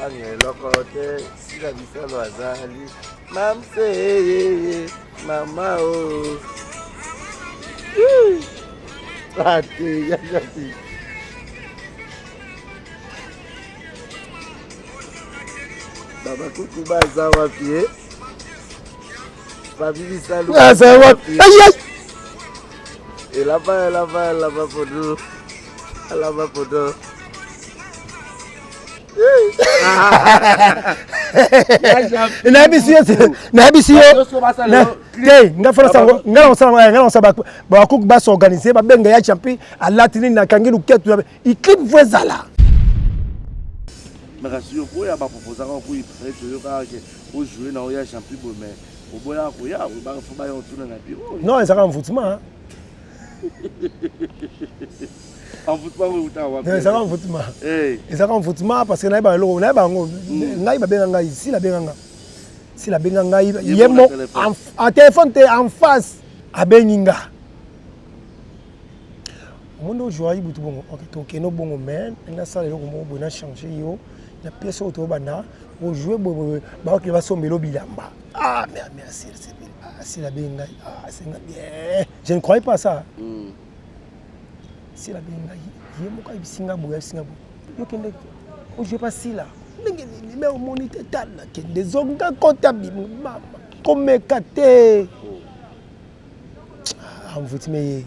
Kobanga eloko te, sila bisalo azali. Mamse ye mama o. Ate ya jati. Baba kuku baza wapi eh? Babi bisalu baza wapi? Aïe aïe. Elaba elaba elaba podo. Elaba podo. Nayebisi yo, nayebisi yo te, nga fana sango, nga na kosala, nga na kosala bakoki basorganize, babenga ya champi alati nini, nakangi luketu iclip fo ezala. Mais kasi yo koya baproposaka okuyi prêtre oyokaka ke ojoue na oya champi boye, mais oboyaka koya, oyebaka fo baya otuna na biro. Non, ezalaka envoûtement. Ezalaka envoûtement, ezalaka envoûtement, parce que nayeba eloko, nayeba yango. Ngai babenga ngai, sila abenga nga, sila abenga ngai ye mo en téléphone te, en face abengi nga. Omoni ojua ibutu bongo, ok, tokende bongo, mais nasala eloko moko boye, na change yo na pièce oyo tobanda ojoue boye boye, bakokende basombela bilamba. Ah mais merci, ah sila abengi ngai, ah senga bien, je ne croyais pas ça. Sila abengi ngai ye moko, ayebisi nga boye, ayebisi nga boye: yo kende ojoue pa sila ndenge nini? Me omoni te, tala, kende, zonga, kota, bima, komeka te. Amvuti me ye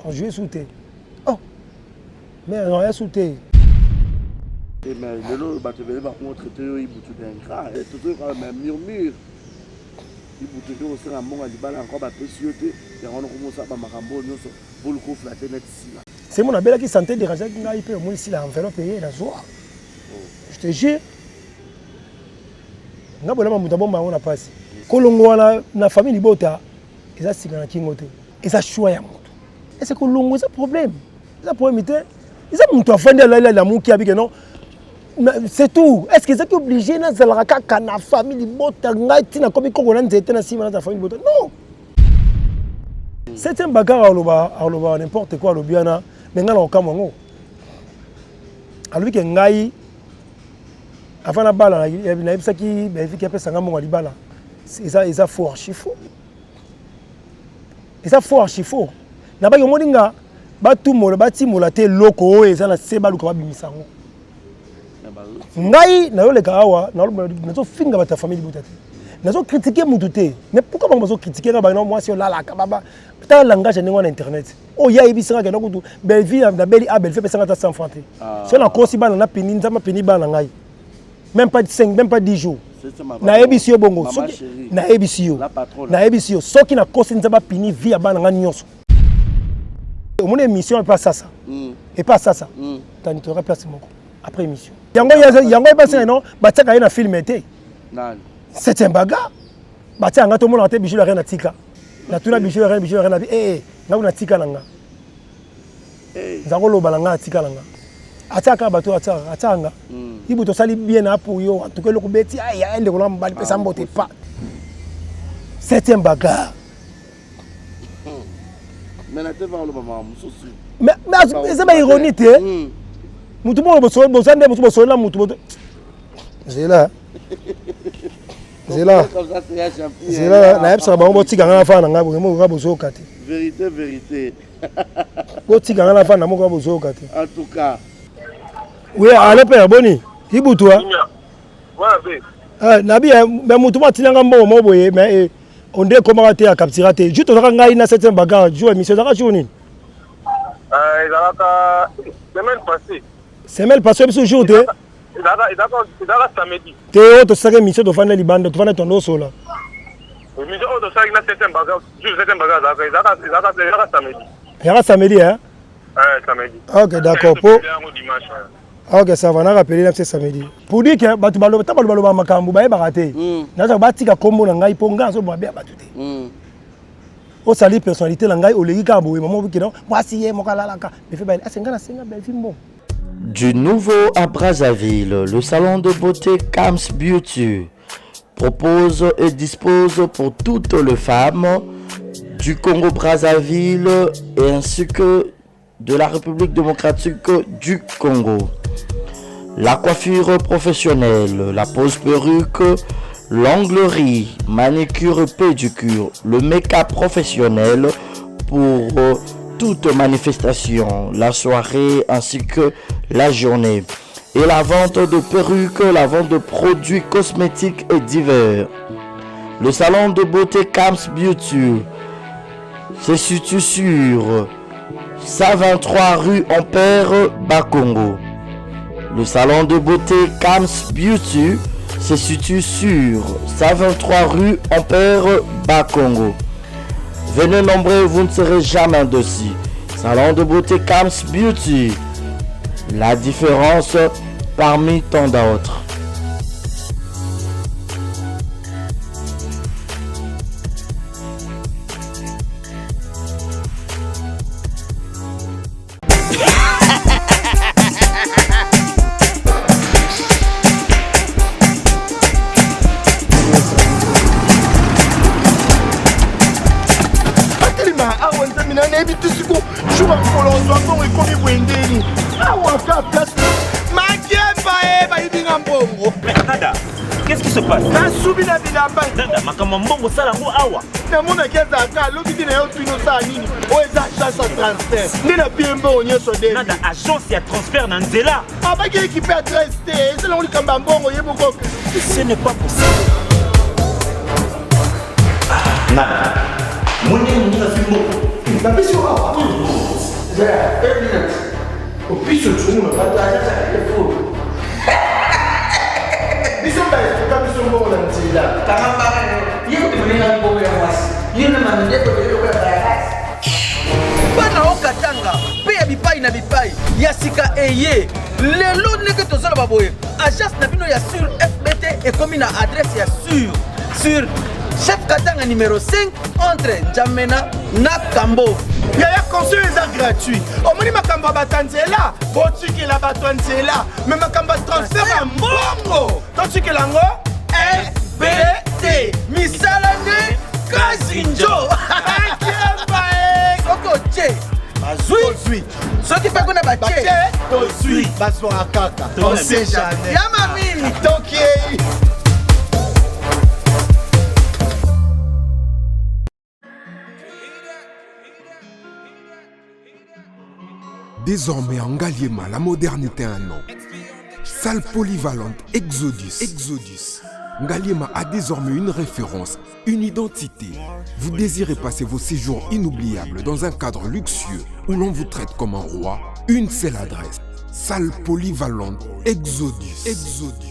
ojoue su te. Oh mais oya su te. Mais lelo bato ebele bakomotraite yo ibutu d'ingrat, tozoyoka mais murmure ibutu nde kosenga mbongo ya libala encore bapesi yo te, yango wana okomosala bamakambo oyo nyonso boluka oflate neti sila. Semo nabelaki, santé dérangeaki ngai mpe omoni sila enveloppe ye nazwa, je te jure, nga bolama moto abomba yango na mpasi. Kolongo wana na famille libota eza sika na kingo te, eza choix ya moto. Ese kolongo eza problème? Eza problème te, eza moto afandi, alali, alamuki, abike non, c'est tout. Est ce que ezaki obligé nazalaka kaka na famille libota? Ngai ntina komi koko na nzete na nsima nazala famille libota? Non. Septième bagarre, aloba, aloba n'importe quoi, alobi wana, mais ngai na kokamwa yango. Alobi ke ngai avant nabala nayebisaki Belviki apesa ngai mbongo ya libala. Eza faux, archi faux, eza faux, archi faux. Nabaki omoni nga batumola, batimola te, eloko oyo eza na se, baluka babimisa yango. Ngai nayoleka awa, nazofinga bato ya famille libota te, nazocritiquer mutu te, mais pourquoi bango bazocritiquer nga? Bana mwasi olalaka baba, tala langage ya ndenge wana internet oyo. Ye ayebisanga kenda kutu Belvi, nabeli a Belvi apesanga ata 100 franc te. So nakosi bana, napini Nzambe apini bana na ngai, même pas 5, même pas 10 jours. Nayebisi yo bongo, soki nayebisi yo, nayebisi yo, soki nakosi, Nzambe apini vie ya bana ngai nyonso. Omoni émission epa sasa, epa sasa tani toyaka place moko après émission yango, yango ebasaka non, batiaka ye na film te. Septième bagarre, batia yanga, tomonaka te. Bijou la reine atika, natuna Bijou la reine, Bijou la reine abi ee nga kuna atika na nga, nza koloba na nga, atika na nga, atiaka bato, atiaka, atiaka nga. Ibu tosali bien na pour yo, en tout cas eloko beti aya ndeko na mobali, pesa mbote pa septième bagarre. Mais na te aloba makambo mosusu. Mais eza baironie te. Mutu moko boza nde mosu bosolela mutu, zela, zela, zela, nayebisaka bango botika nga na fana na ngai boye moko, bozoyoka te. Vérité, vérité. Botika nga na fana moko, bozoyoka te. En tout cas. Oui, allô père, boni ibutu? Nabi me mutu mo atinanga mbongo moko boye, mais onde ekomaka te, akaptira te. Jour tozalaka ngai na septième bagarre, jour émission ezalaka jour nini? Ezalaka semaine passée. Semaine passée, biso jour te. Ezalaka samedi. Te, oyo tosalaka émission, tofanda libanda, tofanda, tondo osola. Émission oyo tosalaki na septième bagarre, jour septième bagarre ezalaka samedi. Ezalaka samedi, hein? Samedi. Ok, d'accord, po ok, ça va, narappeler na biso samedi pour dire que bato baloba, ta baloba loba makambo bayebaka te. Naza batika kombo na ngai, mpo ngai nazoboma be ya bato te. Osali personnalité na ngai, oleki kaka boye, mama obikina mwasi ye moko alalaka befe bayele ase ngai nasenga Belvi mbongo. Du nouveau à Brazzaville, le salon de beauté Kams Beauty propose et dispose pour toutes les femmes du Congo-Brazzaville et ainsi que de la République démocratique du Congo. La coiffure professionnelle, la pose perruque, l'onglerie, manicure, pédicure, le make-up professionnel pour euh, toute manifestation, la soirée ainsi que la journée. Et la vente de perruques, la vente de produits cosmétiques et divers. Le salon de beauté Camps Beauty se situe sur 123 rue Ampère Bakongo. Le salon de beauté Camps Beauty se situe sur 123 rue Ampère Bakongo. Venez nombreux, vous ne serez jamais indécis. Salon de beauté Camps Beauty. La différence parmi tant d'autres. atelema awa nzambe na nayebi te siko jour ya mokolo ozwa mbongo ekomi boye ndeni awa ka place makemba e bayibi nga mbongo Nada, qu'est-ce qui se passe nasubi na bilamba Nada, makambo ya mbongo osala yango awa namonaki azalaka alobi te na yo tuni osala nini oyo eza agence ya transfert nde na pie mbongo nyonso de Nada, agence ya transfert na nzela abaki ekipe adresse te ezalango likambo ya mbongo ye moko Ce n'est pas possible. Nada, moni moninga azwi mbongo. napesi yo awa opiso tunu bato biso baestoka biso mbongo na nzela kanga mbaka yo ye kutu moninga mbongo ya mwasi yo na mandeko eloko ya bayakasi bana okatanga mpe ya bipai na bipai ya sika eye lelo ndenge tozoloba boye agence na bino ya sur fbt ekomi na adresse ya sur sur chef katanga numero 5 entre njamena na kambo yaya conseil eza gratuit omoni makambo ya bato ya nzela botikela bato ya nzela me makambo ya transfert ya mbongo totikela yango fbt misala nde kazinjo akemba e soki otie bazwi soki mpe kuna batie tozwi bazwaka kaka on sait jamais ya mami tokei Désormais en Ngaliema, la modernité a un nom. Salle polyvalente Exodus. Exodus. Ngaliema a désormais une référence, une identité. Vous désirez passer vos séjours inoubliables dans un cadre luxueux où l'on vous traite comme un roi Une seule adresse. Salle polyvalente Exodus. Exodus.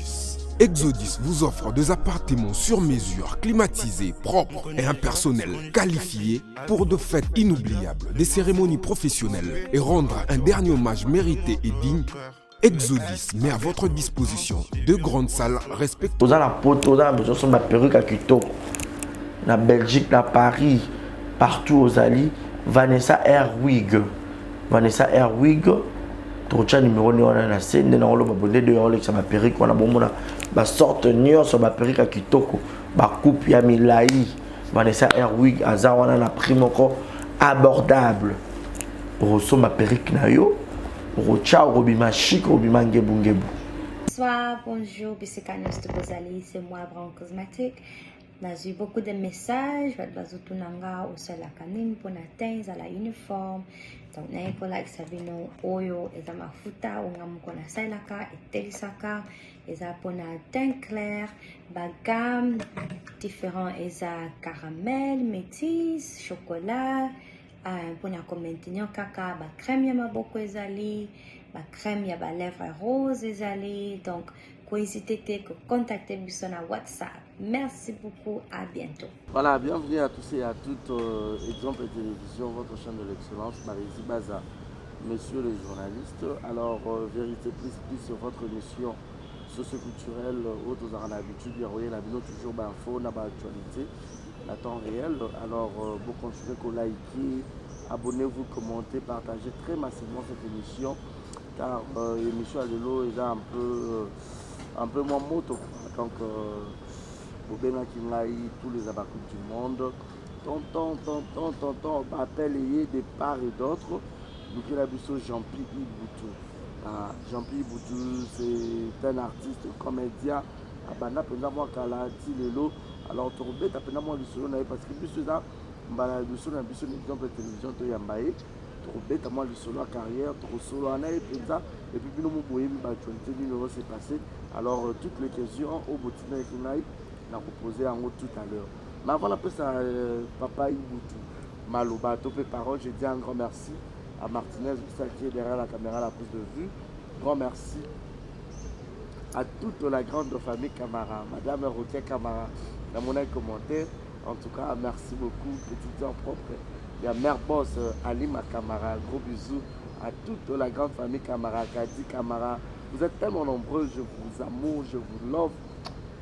Exodus vous offre des appartements sur mesure, climatisés, propres et un personnel qualifié pour de fêtes inoubliables, des cérémonies professionnelles et rendre un dernier hommage mérité et digne. Exodus met à votre disposition deux grandes salles respectueuses. oza na poto oza na besoin osomba perruque ya kitoko na belgique na paris partout ozali vanessa airwig vanessa airwig tokotya numero nde wana na se nde nakoloba bonde de olekisa baperruque wana bomona basorte nyonso baperruque ya kitoko bacoupe ya milai vanessa airwig aza wana na prix moko abordable okosomba perruque na yo okotya okobima chic okobima ngebungebu Bonsoir, bonjour, bisika nyonso bozali, c'est moi Brown Cosmetic. Nazwi beaucoup de messages, bato bazotuna nga osalaka nini mpona teint ezala uniforme. Donc naye kolakisa bino oyo eza mafuta oyo nga moko nasalelaka, etelisaka, eza mpona teint clair, ba gamme différent eza caramel, métis, chocolat, mpona komaintenir kaka ba crème ya maboko ezali, ba crème ya ba lèvres rose ezali. Donc kohésiter te kocontacter biso na WhatsApp. Merci beaucoup, à bientôt. Voilà, bienvenue à tous et à toutes. Exemple Télévision, votre chaîne de l'excellence, Marézi Baza, messieurs les journalistes. Alors, Vérité Plus Plus, votre émission socioculturelle, autres en l'habitude, il y a la toujours info, na actualité, à temps réel. Alors, vous continuez à liker, abonnez-vous, commentez, partagez très massivement cette émission, car l'émission à l'élo est un peu moins moto. Donc, bobengaki ngai tous les abakup du monde, tonton, tonton, tonton, appel eye de part et d'autre, lukela biso Jean-Pi Ibutu. Ah, Jean-Pierre Ibutu, c'est un artiste comédien abanda mpenza mwa kala ti lelo. Alors tokobeta mpenza mwa lisolo na ye parce que biso eza mbala ya liboso na biso na exemple ya télévision toyamba ye, tokobeta mwa lisolo ya carrière, tokosolola na ye mpenza et puis bino mo boyebi ba actualité nini oyo s'est passé. Alors euh, toutes les questions oyo botindaki ngai nakopose yango tout à l'heure. Mais avant napesa euh, papa Ibutu maloba to mpe parole, je dis un grand merci à Martinez Moussa qui est derrière la caméra, la prise de vue. Grand merci à toute la grande famille Camara, Madame Rokia Camara, dans mon commentaire. En tout cas, merci beaucoup, petite soeur propre. Il y a mère boss euh, Alima Camara, gros bisous à toute la grande famille Camara, Kadi Camara. Vous êtes tellement nombreux, je vous amour, je vous love.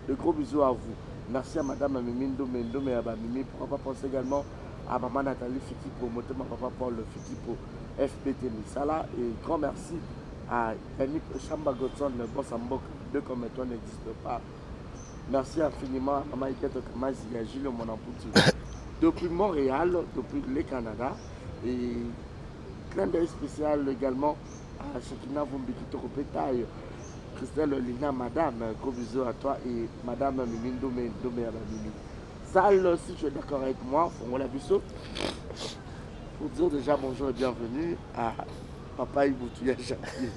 De gros bisous à vous. Merci à Madame Mimi Ndombe Ndombe à Mimi. Pourquoi pas penser également à Maman Nathalie Fikipo, ma papa Paul Fikipo, FPT Missala. Et grand merci à Yannick Chamba Godson, le boss Mbok, deux comme toi n'existe pas. Merci infiniment à Maman Iketo Kamazi, à Gilles Monamputu. Depuis Montréal, depuis le Canada. Et clin d'œil spécial également à Shekina Vumbi Kitoko Petaille. Christelle Lina, madame, gros bisous à toi et madame Mimi Ndomé, Ndomé à Mimi. Sal, si tu es d'accord avec moi, fongola biso. Pour dire déjà bonjour et bienvenue à Papa Ibutu ya Janvier.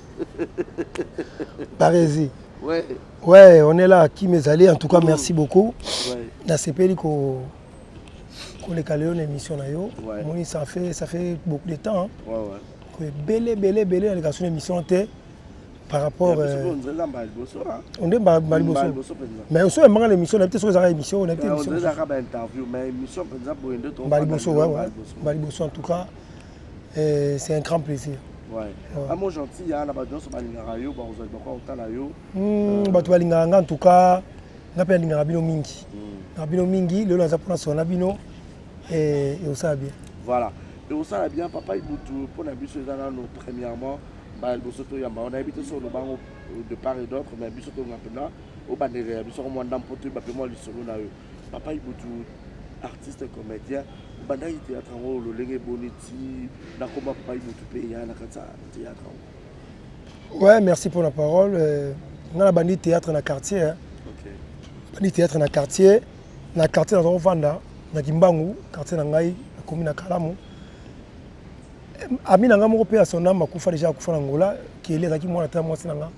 Parési. Ouais. Ouais, on est là, Kim Ezali. En tout cas, merci beaucoup. Ouais. Nasepeli ko koleka lelo na émission na yo. Ouais. Moni ça fait ça fait beaucoup de temps. Hein. Ouais, ouais. Ko ebele ebele ebele naleka so na émission te par rapport euh, onde mbala liboso mais oso oyambanga na émission nayebi te soki ezalaka émission nayebi te émission mbala liboso ouais, ouais. mbala liboso en tout cas euh, c'est un grand plaisir. Ouais. Ouais. Ah, moi gentil, hein, na bato nyonso balingaka yo, bakozwa libaku ya kotala yo. Mm, bato balingaka nga en tout cas, nga mpe nalingaka bino mingi. Mm. Na bino mingi, lelo naza mpona solo na bino et osala bien. Voilà. Et osala bien papa Ibutu mpo na biso eza nano premièrement mbala liboso toyamba wana nayebi te soki oloba yango de part et d'autre mais biso tonga mpenza obandela ya biso mwa ndambo mpo toyeba mpe mwa lisolo na yo papa Ibutu artiste comédien obandaki théâtre yango lolenge eboni ti nakoma papa Ibutu mpe eya na kati ya théâtre yango. Ouais, merci pour la parole. Euh, nga na bandi théâtre na quartier. Hein. Okay. Bandi théâtre na quartier, na quartier nazo vanda na Kimbangu, quartier na ngai, nakomi na Kalamu. Ami na ngai moko pe ya son âme akufa déjà akufa na Angola, Kelly azalaki mwana ta mwasi na nga.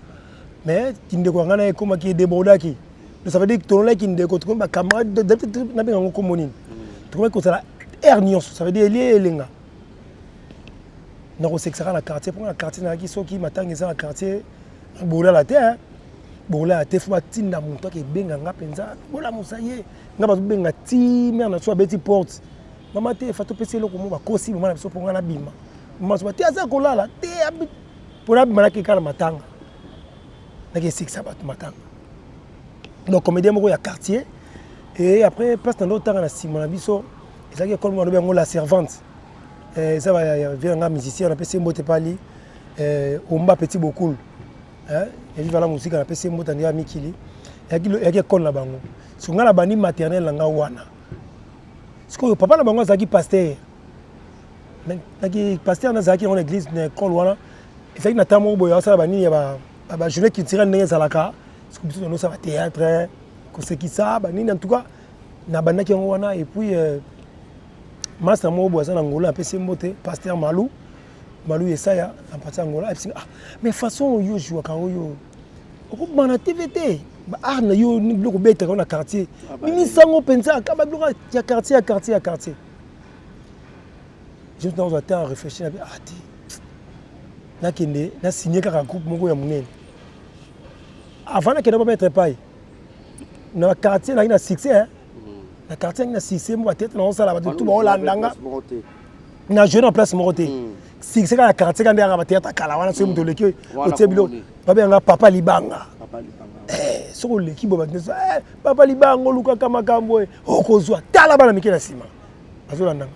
Mais kindeko ya ngai na ye ekomaki edebordaki. Donc ça veut dire que tololaki kindeko, tokomi ba camarades, nabenga yango kombo nini? Tokomaki kozala aire nyonso, ça veut dire elie elenga. Nakosekisaka na quartier, mpo na quartier nazalaki soki matanga eza na quartier, bolala te hein. Bolala te, fo batinda moto ake ebenga nga mpenza, bolamusa ye. Nga bazobenga ti mère na biso abeti porte. Mama te, fa topesi eloko moko bakosi mama na biso mpo nga nabima. Mama azoba te aza kolala te mpo nabima nakeka na matanga. Nake esekisa bato matanga. Donc comédien moko ya quartier et après place na ndo tanga na nsima na biso ezalaki école moko balobi yango la servante. Eh, eza ba ya vieux na nga musicien napesi ye mbote pali eh, Omba Petit Bokul eh, ya viva la musique napesi ye mbote ndenge ya mikili eyaki école na bango. So nga na bandi maternelle na nga wana. Sikoyo papa na bango azalaki pasteur. Naki pasteur nazalaki yango na église na école wana ezalaki na ntango moko boye asala banini ya ba ba journée culturelle ndenge ezalaka sikoyo biso tozosala ba théâtre kosekisa banini en tout cas nabandaki yango wana et puis euh, masta moko boye aza na Angola apesi ye mbote pasteur Malou Malou Yesaya na parti ya Angola ayebisi ah mais façon oyo ojouaka oyo okobima na TV te ba art na yo biloko obetaka yo na quartier bimisa yango mpenza kaba biloko ya quartier ya quartier ya quartier. Je me suis temps à réfléchir na ah te nakende na signer kaka groupe moko ya monene avant nakende ba mettre paille na quartier naki na succès hein na quartier naki na succès mo batete na osala bato tout baolanda nga na jouer na place moko te succès kaka na quartier kaka nde yaka bathéâtre kala wana soki moto oleki otie biloko babenganga papa libanga eh, soki oleki bo bato nyonso eh, papa libanga olukaka makambo oyo okozwa tala bana mike na nsima bazolanda nga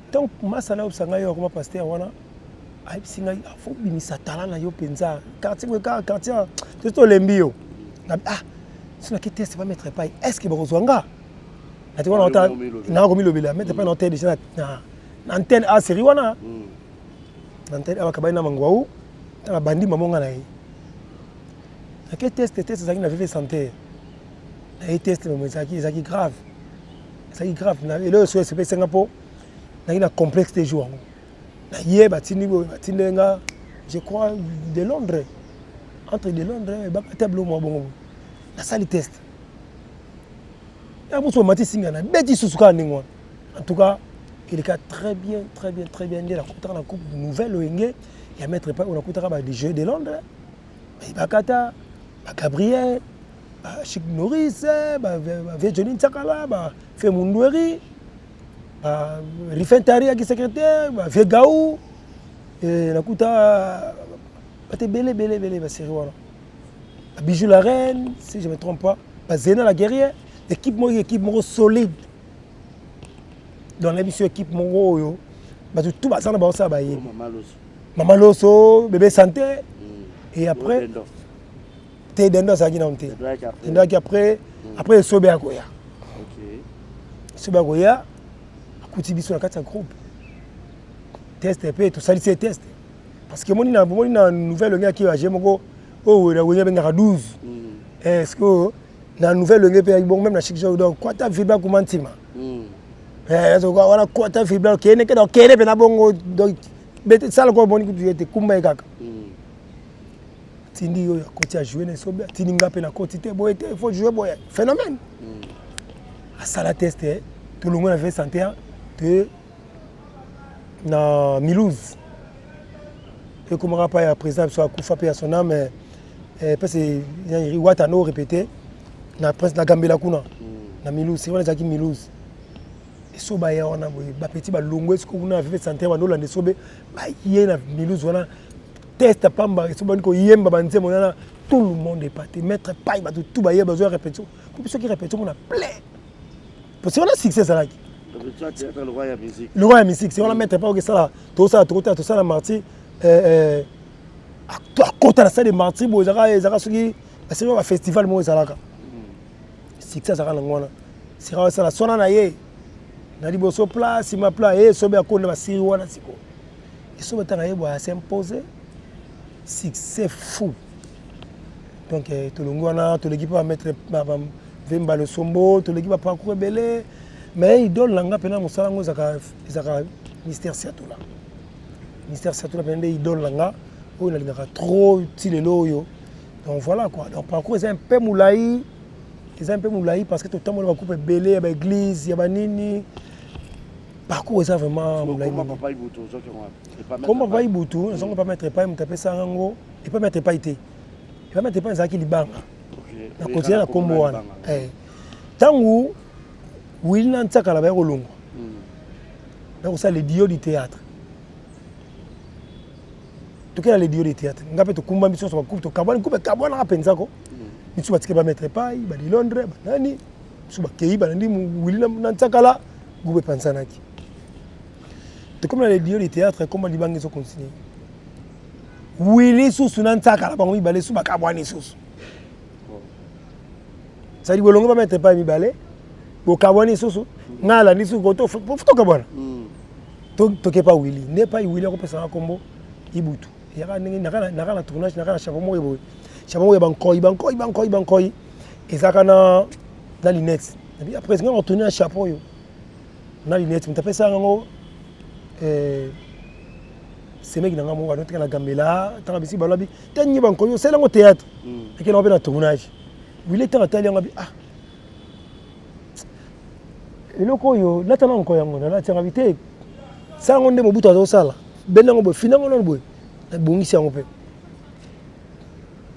ntango masa nayebisa ngai yo akoma pasteur wana ayebisi ngai ah, fo bimisa talent na yo mpenza quartier boye kaka quartier tosi tolembi yo ah so nake test ba mettre epai est ce que bakozwa nga nati wana naka komilobela mettre epai na hotel déjà na antenne a série wana na antenne a bakabani na mangwau. Ntango abandi mama nga na ye nake test, test ezalaki na VV santé na ye, test memo ezalaki ezalaki grave, ezalaki grave. Na eloko so esepesi nga mpo naki na complexe te. Jour yango na ye batindi boye, batindeli nga, je crois, de Londres, entre de Londres ebaka table mwa bongo boye. Nasali test ya mosu, bamati singa na beti susu kaka ndenge wana. En tout cas, eleka très bien, très bien, très bien. Nde nakutaka na coupe nouvelle oyenge ya maître pa oyo, nakutaka ba jeu de Londres, baibakata, bagabriel, bachic Norris, bavie Johnny Ntsakala, bafe Mundweri, barifin Tari yaki secrétaire, bavie Gaou. Nakuta bato ebele ebele ebele, basérie wana, babijou la reine, si je me trompe pas, bazena la guerrière. Équipe moko, équipe moko solide. Donc nayebi so équipe moko oyo bato tout baza na baosala, bayebi mama Loso, bébé santé. Et après te, Dendo azalaki nano te, Dendo ayaki après. Après Esobe akoya, Esobe akoya, akuti biso na kati ya groupe. Test mpe tosalisi ye test, parce que omoni na omoni na nouvelle wenge aki age moko oyo wenge abengaka 12. Est ce que na nouvelle wenge mpe yaki bongo? Même na Chic, donc kwata vibla kuma ntima wana, kwata vibla kende kende kende mpe na bongo. Donc sala ko omoni kutu ye te, kumba ye kaka. Tindi oyo akoti ajoue na Esobe, atindi nga mpe nakoti te boye te, il faut jouer boye, phénomène. Asala test, tolongwe na V61 te na Milouse, ekomaka pa ya président biso akufa mpe ya son âme mpese wata no répété na prince na Gambela kuna na Milouse. Wana ezalaki Milouse. Esobe aya wana boye, bapeti balongwe esiko kuna na Vive Santé, bandolanda Esobe, baye na Milouse wana, test pamba. Esobe bandi koyemba banzembo wana, tout le monde épaté. Maître pai, bato tout baye, bazwa répétition po biso soki répétition mona plein, parce que wana succès ezalaki le roi ya musique. C'est wana maître pai okesala, tosala, tokotala, tosala martyr, akota na salle de martyr boye. Ezalaka soki basali bafestival moko, ezalaka succès, azalaka nango wana. Sika osala sona na ye na liboso pla, nsima pla ye Esobe akonda basiri wana. Sikoyo Esobe ntango ye boye as'impose, succès fou. Donc tolongi wana, toleki mpe bamaître Vemba Losombo, toleki baparcours ebele. Mais idole na nga mpena mosala yango ezalaka Mystère Siatula. Mystère Siatula mpena nde idole na nga oyo nalingaka trop ti lelo oyo. Donc voilà quoi. Donc parcours eza un peu molai, eza un peu molai, parce que totambola bagroupe ebele ya baéglise ya banini. Parcours eza vraiment molai. Komba papa Ibutu nazongo pa maître Epai, moto apesaka yango epai maître Epai te. Epai maître Epai ezalaki libanga na continue na nkombo wana. Ntango Wili na Ntsakala baya kolongwa, baya kosala le dio du théâtre, tokela le dio du théâtre, nga mpe tokumba biso nyonso bagroupe, tokabwani. Groupe ekabwanaka mpenza ko misu batike bamaître Epai, badi Londres, banani biso bakei, balandi Wili na Ntsakala, groupe epanzanaki. Tokomi na le dio du théâtre, komba libanga ezocontinue. Wili susu na Ntsakala, bango mibale su bakabwani susu. Sadi bolongo bamaître Epai mibale bokabwani susu, ngai alandi susu koto tokabwana, toke pa Wili. Nde epai Wili akopesanga nkombo Ibutu. Eyaka ndenge naka na tournage, naka na chapeau moko boye, chapeau moko ya bankoi bankoi bankoi bankoi, ezalaka na lunette. Après nga natourne na chapeau oyo na lunette, moto apesaka yango semeki na nga moko anotika na Gambela. Ntango bisi balobi te nye bankoi osala yango théâtre, ekenda mpe na tournage. Wili ntango atali yango abi: "Ah, eloko oyo lata na nko yango." Nalati yango, abi te, sala yango nde Mobutu azosala, benda yango boye, fina yango nano boye. Nabongisi yango mpe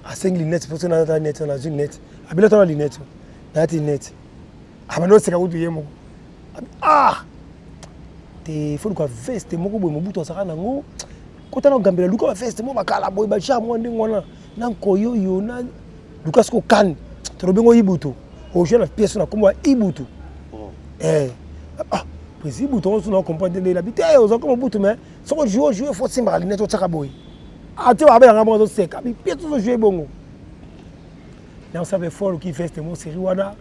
asengi lunette mpo so nalata lunette. Nazwi lunette, abi lata na lunette, nalati lunette, abandi oseka kutu ye moko. Ah te, faut luka veste moko boye Mobutu azalaka nango, kota na Gambela, luka baveste moko bakala boye, bagenre mwa ndenge wana na nkoyo oyo na luka. Siko kane tolobi ngo Ibutu ojue na pièce na kombo ya Ibutu. Ah, président Ibutu ngo suna comprendre nde labi te oza comme Mobutu, mais soko joue, ojoue, faut simbaka lunette, otiaka boye ate babelanga bongo, azoseka bi pièce ozojoue bongo. Naosala fort oluki veste mo série wana,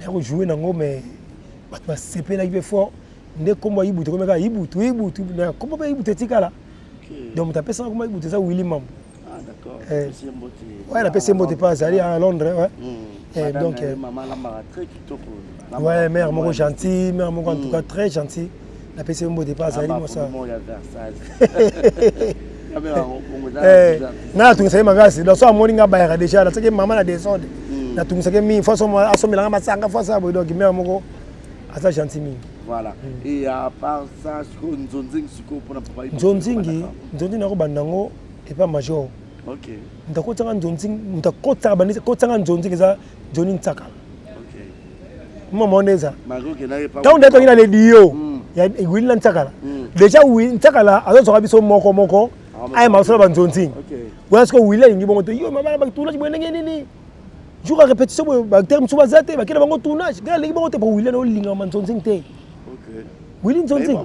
nakojoue nango, mais bato basepelaki mpe fort. Nde kombo ya Ibutu ekomeka Ibutu, Ibutu na kombo mpe Ibutu etikala. Donc moto apesaka kombo ya Ibutu eza Willi Mambo. Eh. Ouais, napesi ye mbote mpe azali à Londres. Ouais. Eh, donc, eh, ouais, mère moko gentil, mère moko en tout cas très gentil. Napesi ye mbote mpe azali mwasa. Eh, nga natungisaki makasi donc so amoni nga bayaka déjà natiaki mama na desordre hmm. natungisaki mingi fo asomelanga masanga fo asala boye donc mère moko aza gentil mingi voilà mm. et à part ça sikoyo nzonzingi sikoyo mpona papa nzonzingi nzonzingi nakobanda yango epa major okay. moto akotisaka nzonzingi moto akotisaka bandisi akotisaka nzonzingi eza joni nsakala okay. mama wana eza ntango nde toki na lediyo mm. ya wili na nsakala mm. déjà nsakala azozwaka biso moko moko ah, ayema kosala banzonzingi wana sikoyo wili alingi bongo te yo mabana batournage boye ndenge nini jour ya répétition boye baacteur mosusu baza te bakenda bango tournage ngai alingi bongo te po wili olingaka manzonzing te wili nzonzing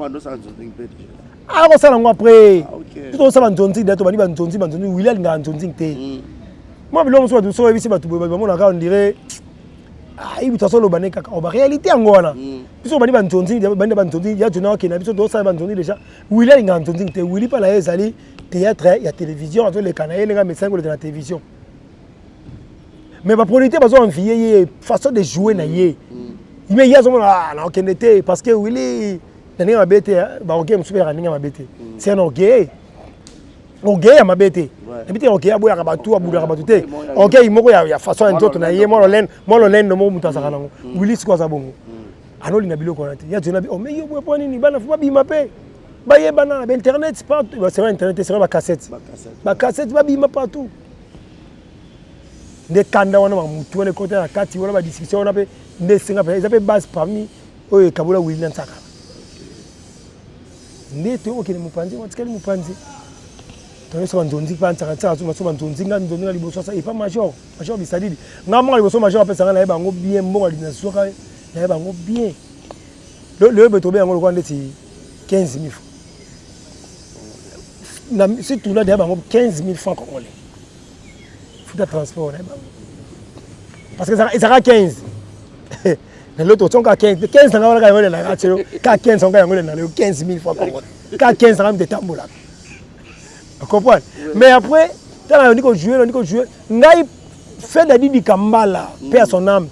akosala yango après ah, tozosala banzonzing de tobandi banzonzing banzonzing wili alingaka nzonzing te hmm. mwa biloko mosusu bato soki oyebisi bato boye bamonaka on dirait ayibi ah, to azoloba ne kaka oba oh, réalité yango wana hmm. biso bandi banzonzing bandi banzonzing ya jona akende biso tozosala banzonzing déjà wili alingaka nzonzing te wili mpa na ye ezali théâtre ya télévision azoleka na ye ndenge amesani koleka na télévision mais baproducteur bazo envie ye façon de jouer na ye mm. mais ye azomona ah, nakokende te parce que wili na ndenge mabe te baorgueil mosusu mpe yaka ndenge mabe te mm. c'est un orgueil orgueil ya mabe te ebi te orgueil aboyaka bato abulaka bato te orgueil moko ya façon ya nzoto na ye mwa lolendo moko moto azalaka nango mm. wili sikoyo aza bongo anolinga biloko wana te ya zona oh mais yo boye mpo nini bana fo babima mpe bayebana na bainternet partout sera internet sera bacassette bacassette babima partout nde kanda wana bamutu wana ekota na kati wana badiscussion wana mpe nde esenga mpe eza mpe base parmi oyo ekabola wili na nsakala nde toyokokende mopanzi watikali mopanzi toyoso banzonzi mpe nsaka nsaka so baso banzonzi nga nzonzi nga liboso asa epa major major bisadidi nga mbongo liboso major apesa nga nayeba yango bien mbongo nazwaka nayeba yango bien lelo boye tobe yango lokola ndeti 15 000 francs na si tourna deya bango 15 000 francs congolais futa transport na bango parce que ezalaka 15 na loto otonga 15 15 nanga wana yango elelaka telo ka 15 nanga yango elelaka 15 000 francs congolais ka 15 nanga mite etambolaka comprendre mais après tala nandi kojouer nandi kojouer ngai fait dadidi kambala mpe à son âme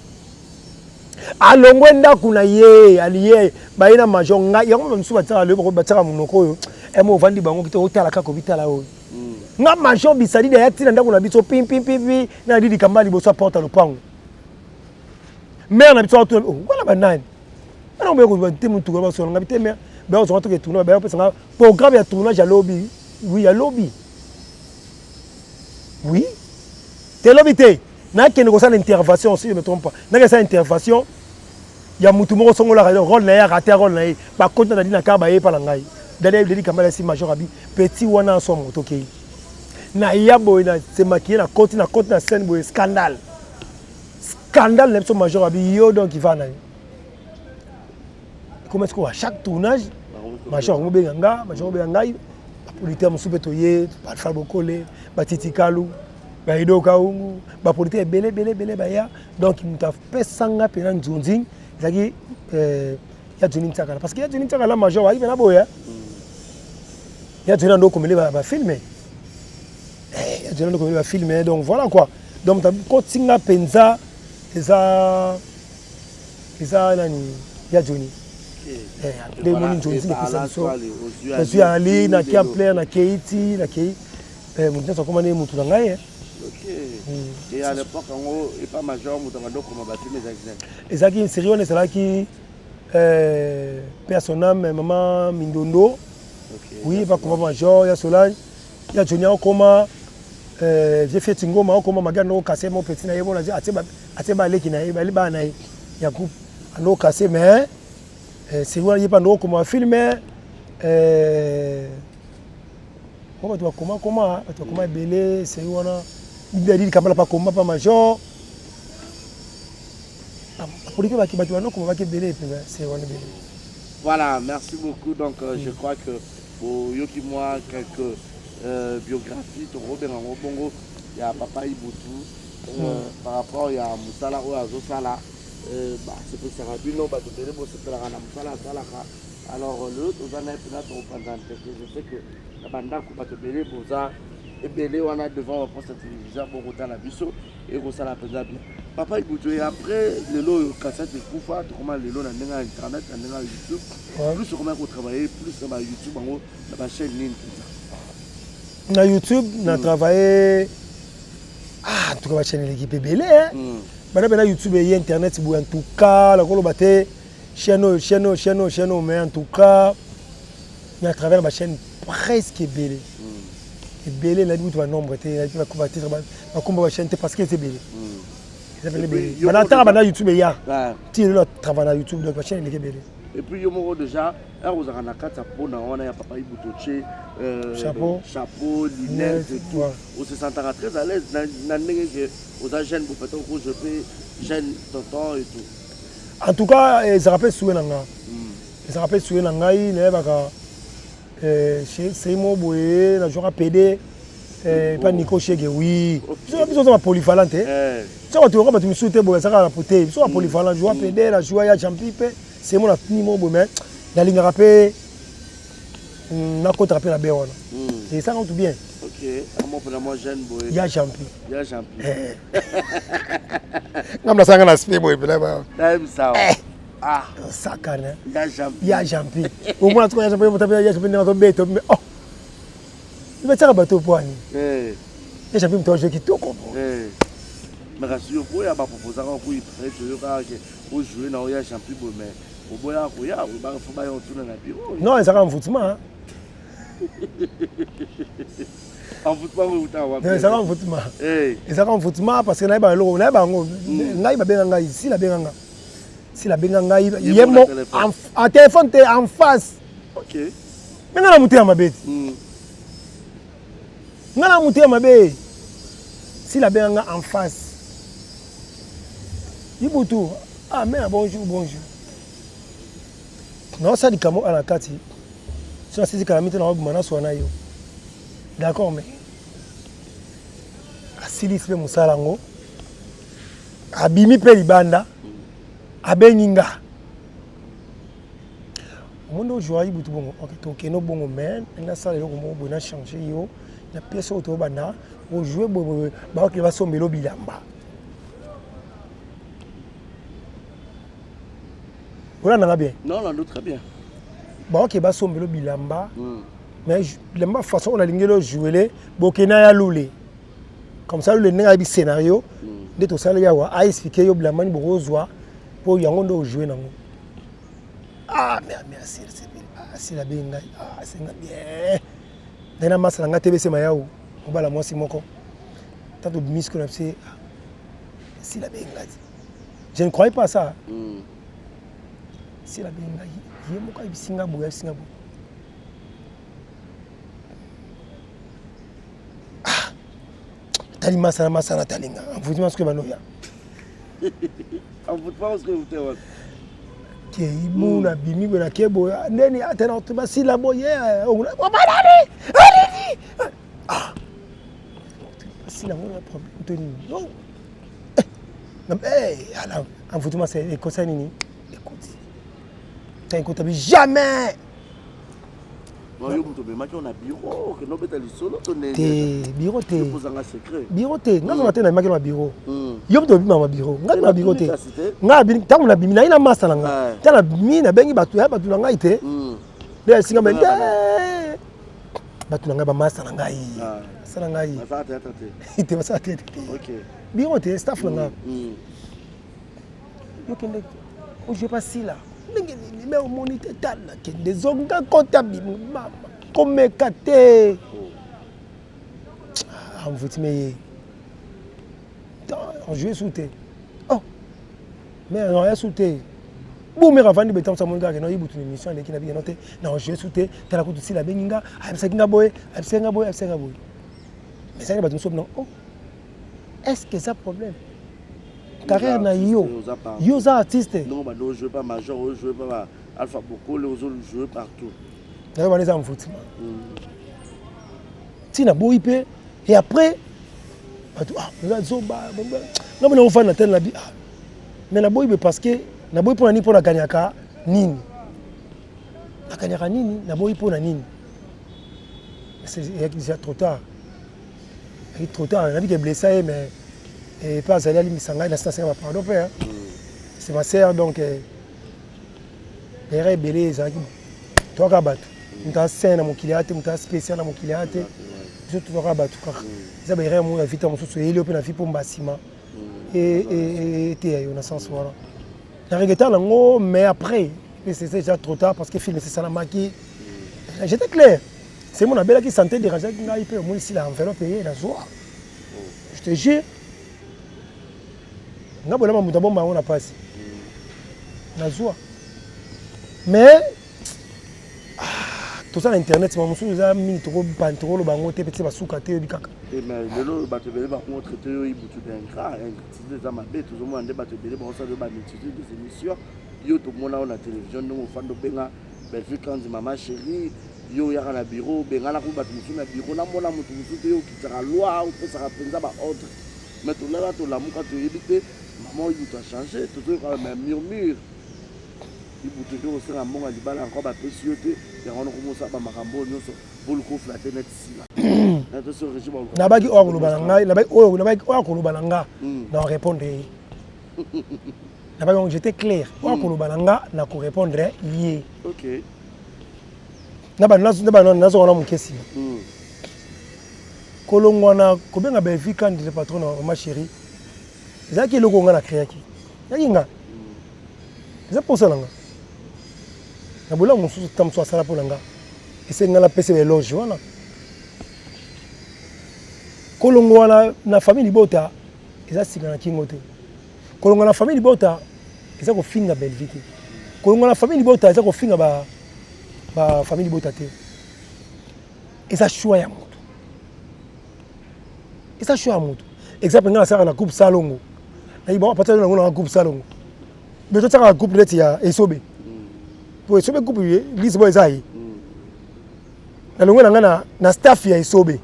alongwe ndako na ye aliye baye na major ngai yango bamisusu batiaka lelo batiaka monoko oyo emo ovandi bango kite otala kaka obitala oyo mm. nga major bisalidi aya ntina ndako na biso pimpimpipi na didi kamba liboso ya porte ya lopango mare na biso atuna oh, wana banani wana oboya kozwa te motuka basola nga te mare baya kozwanga toke tournage baya kopesa nga programme ya tournage ya lobi oui ya lobi oui te lobi te nakende kosala intervention si je me trompe pas nakende kosala intervention ya mutu moko songolaka role na ye arate role na ye bakoti na dadi na kar baye epa na ngai dadi dadi kambala si major abi petit wana aswa moto okei na ya boye na se maquille na koti na koti na scène boye scandale scandale na biso major abi yo donc va na yo ekoma sikoyo à chaque tournage major akomobenga nga major akobenga ngai baproducteur mosusu mpe toye balfa bokole batitikalu baedo kaungu baproducteur ebele ebele ebele baya donc moto apesa nga mpena nzonzing ezalaki euh, ya joni ntsakala parce que ya joni ntsakala major ayaki mpena boya ya joni ando okomele bafilme eh, ya joni ando okomele bafilme donc voilà quoi donc moto akoti nga mpenza eza eza nani ya joni eh, nde moni nzonzi epesa biso nazwi ali na kiamplaire na keiti na kei Eh, moto nyonso akoma nde motu na ngai eh. Ezalaki série wana ezalaki euh, paix à son âme mama mindondo oui bakoma major ya solange ya johnny akoma euh, vieux fieti ngoma akoma maga ndoko kase mo petit na ye mona atie baleki na ye bali bana na ye ya groupe andoko kase mais euh, série wana ye mpe andoko koma filme euh, Mwa bato bakoma koma bato bakoma ebele seri wana Didi Kambala pa koma pa major bapoliki baki bato bano koma baki ebele mpenza seri wana ebele. Voilà, merci beaucoup. Donc, euh, mm. je crois que boyoki moi quelques euh, biographies tokobenga yango bongo ya papa Ibutu euh, mm. par rapport ya mosala oyo azosala euh, basepesaka bino bato ebele bosepelaka na mosala asalaka Alors lelo toza naye mpena tokopanza nteke je sais que na bandako bato ebele boza Ebele wana devant ba poste ya téléviseur bokotala biso ekosala mpenza bien. Papa Ibutu, et après lelo oyo cassette ekufa, tokoma lelo na ndenge ya internet, na ndenge ya YouTube. Plus okomaki kotravailler plus na ba YouTube yango na ba chaîne nini mpenza? Na YouTube na travailler ah, en tout cas ba chaîne eleki mpe ebele hein. Banda mpe na YouTube eye internet boye en tout cas nakoloba te chaîne oyo chaîne oyo chaîne oyo chaîne oyo mais en tout cas na travers na ba chaîne presque ebele ebele nayebi kutu ba nombre te nayebi ba titre bakombo ba chaîne te parce que eza ebele eza pene ebele banda ntaka banda YouTube eya ti lelo na travaille na YouTube donc ba chaîne eleki ebele. Et puis yo moko déjà heure ozalaka na kati ya pona wana ya papa Ibutu otie euh, chapeau, chapeau lunettes et tout ouais. ose sentaka très à l'aise na, na ndenge ke oza jeune bo peut-être okozwe mpe jeune tonton et tout. En tout cas ezalaka mpe souhait na nga ezalaka mpe souhait na ngai nayebaka eh, sei moko boye nazwaka pede eh, epa Nico Shege oui biso biso oza ba polyvalent te eh. biso bato yoka bato misusu te boye azalaka na pote biso ba polyvalent joua pede na joua ya jampi mpe sei moko na tini moko boye mais nalingaka mpe nakotaka mpe na be wana esanga kutu bien ya jampi ya jampi nga nasanga na spe boye mpena nayebisa Ah, sakana ya jampi omona tuka ya jampi motape ya jampi ndenge azobeta me oh batiaka bato pwani eh. ya jampi moto ajoue kitoko eh. mais kasi yo koya baproposaka okoyipre toyokaka ke ojoue na oya jampi boye mais oboyaka koya oyebaka fo baya otuna na biro non ezalaka envoûtement ezalaka envoûtement eh. ezalaka envoûtement parce que nayeba eloko nayeba yango hmm. ngai babenga ngai sila abenga nga sila abenga ngai ye mo en téléphone te en face me ngai na motema mabe te hmm. ngai na motema mabe sila abenga nga en face ibutu ah mère bonjour bonjour naosala likambo a na kati so nasisi kala mite naobima naswa na yo d'accord mais asilisi mpe mosala yango abimi mpe libanda abengi nga omoni ojua ibutu bongo ok tokende bongo mais nasala eloko moko boye na change yo na pièce oyo tobanda ojoue boye bakokende basombelo bilamba olanda nga bien non lando très bien baoke basombelo bilamba mm. mais bilamba façon oyo nalingeli ojouele bokenda ya lule comme ça lule ndenge ayebi scénario mm. nde tosaleli awa aexplike yo bilamba nini bokozwa mpo yango nde ojoue nango ah mais asila abengi ngai ah, asenga bien ngai na masa na ngai tbc mayau mobala mwasi moko tanto obimisi kuna bise asila abengi ngai Je ne croyais pas à ça. Mm. Sila benga ye moko ayebisi nga boye ayebisi nga boye. Ah! Tali masana masana tali nga. Envoûtement soki bano ya. Envoûtement soki ewute wapi? Kei muna mm. bimi boye na ke boye ndeni ata na basila boye obanani alini ah basila ngo na problème to nini non Eh, ala envoûtement c'est ekosa nini ekoti ta ekota bi jamais yo moto omemaki yo na biro okende obeta lisolo to te biro te ozanga secret biro te nga zona te namemaki na biro hmm. yo moto obima na biro nga na biro te nga ntango nabimi naye na masa na nga ntango nabimi nabengi bato ya bato na ngai te hmm. nde esinga me bato na ngai bamasa na ngai masa na ngai te basala te te biro te staff na ngai mm. yo kende ojoue pa sila ndenge nini me omoni te tala kende zonga kota bima komeka te amvuti me ye ojoue su te oh mais oya su te bomeka avandi boye ntango amoni kaka no ibutu na émission aleki na bino te na ojoue su te tala kutu sila abengi nga ayebisaki nga boye ayebisaki nga boye ayebisaki nga boye mais ezalaki bato mosusu bino oh est ce que eza problème carrière na yo yo oza artiste non bando ojoue pas major ojoue pas alpha bokole ozo joue partout nayo wana eza mvutima ntina boyi mpe et après bato ah oza zoba nga mona ofanda na tele na bi ah mais naboyi be parce que naboyi mpo na nini mpo naganyaka nini naganyaka nini naboyi mpo na nini eyaki déjà trop tard. Ezalaki trop tard, nayebi ke blessa ye mais epe azali alimbisa ngai, nasi nasenga ba pardon mpe. C'est ma sœur donc erreur ebele ezalaki toyaka bato, moto aza saint na mokili aya te, moto aza spécial na mokili aya te, biso toyaka bato kaka. Eza ba erreur moko ya vie mosusu eyeli yo mpe na vie mpo mbasima eteya yo na sens wana. Na regretta nango mais après c'était déjà trop tard parce que film esalamaki. J'étais clair. C'est mon abelaki santé dérangeaki ngai mpe omoni sila enveloppe eye nazwa. Je te jure. Nga bolama moto abomba yango na pasi. Nazwa. Mais toza na internet ma mosusu eza mingi tokoloba yango te peti basuka te oyebi kaka. Mais lelo bato ebele bakongo traité yo Ibutu d'ingrat, ingratitude eza mabe, tozomona nde bato ebele bakosala yo ba multitude des émissions. Yo tomona yo na télévision ndenge ofanda obenga Bellevue Kandi mama chérie, yo oyaka na bureau obenganaka bato mosusu na bureau, namona moto mosusu te, yo okitaka loi opesaka mpenza ba ordre, mais tolala tolamuka toyebi te mama oyo moto achange, tozoyoka mais murmure Ibutu nde kosenga mbongo ya libala encore bapesi yo te, yango wana okomosala bamakambo oyo nyonso boluka oflate neti sila. Nabaki oyo akoloba na ngai, nabaki oyo nabaki oyo akoloba na nga na répondre ye. Nabaki yango j'étais clair, oyo akoloba na nga na korépondre ye. Ok. Na ba nazonga na moke nsima. Kolongwa na kobenga Bellevue Kandi le patron na mama chérie, ezalaki eloko nga na créaki. Ezalaki nga. Eza mposa na nga. Na bolamu mosusu ta mosusu asala mpo na nga. Esengi nga napesa ba éloge wana. Kolongwa na, na famille libota eza singa na kingo te. Kolongwa na famille libota eza kofinga Bellevue te. Kolongwa na famille libota eza kofinga ba, ba famille libota te. Eza choix ya moto. Eza choix ya moto. Exemple nga nasalaka na groupe Salongo. Nayi bon, apatali nango na groupe Salongo. Mais totiaka groupe neti ya Esobe. Po Esobe groupe lise bo eza ye. Nalongwe na nga na, na staff ya Esobe.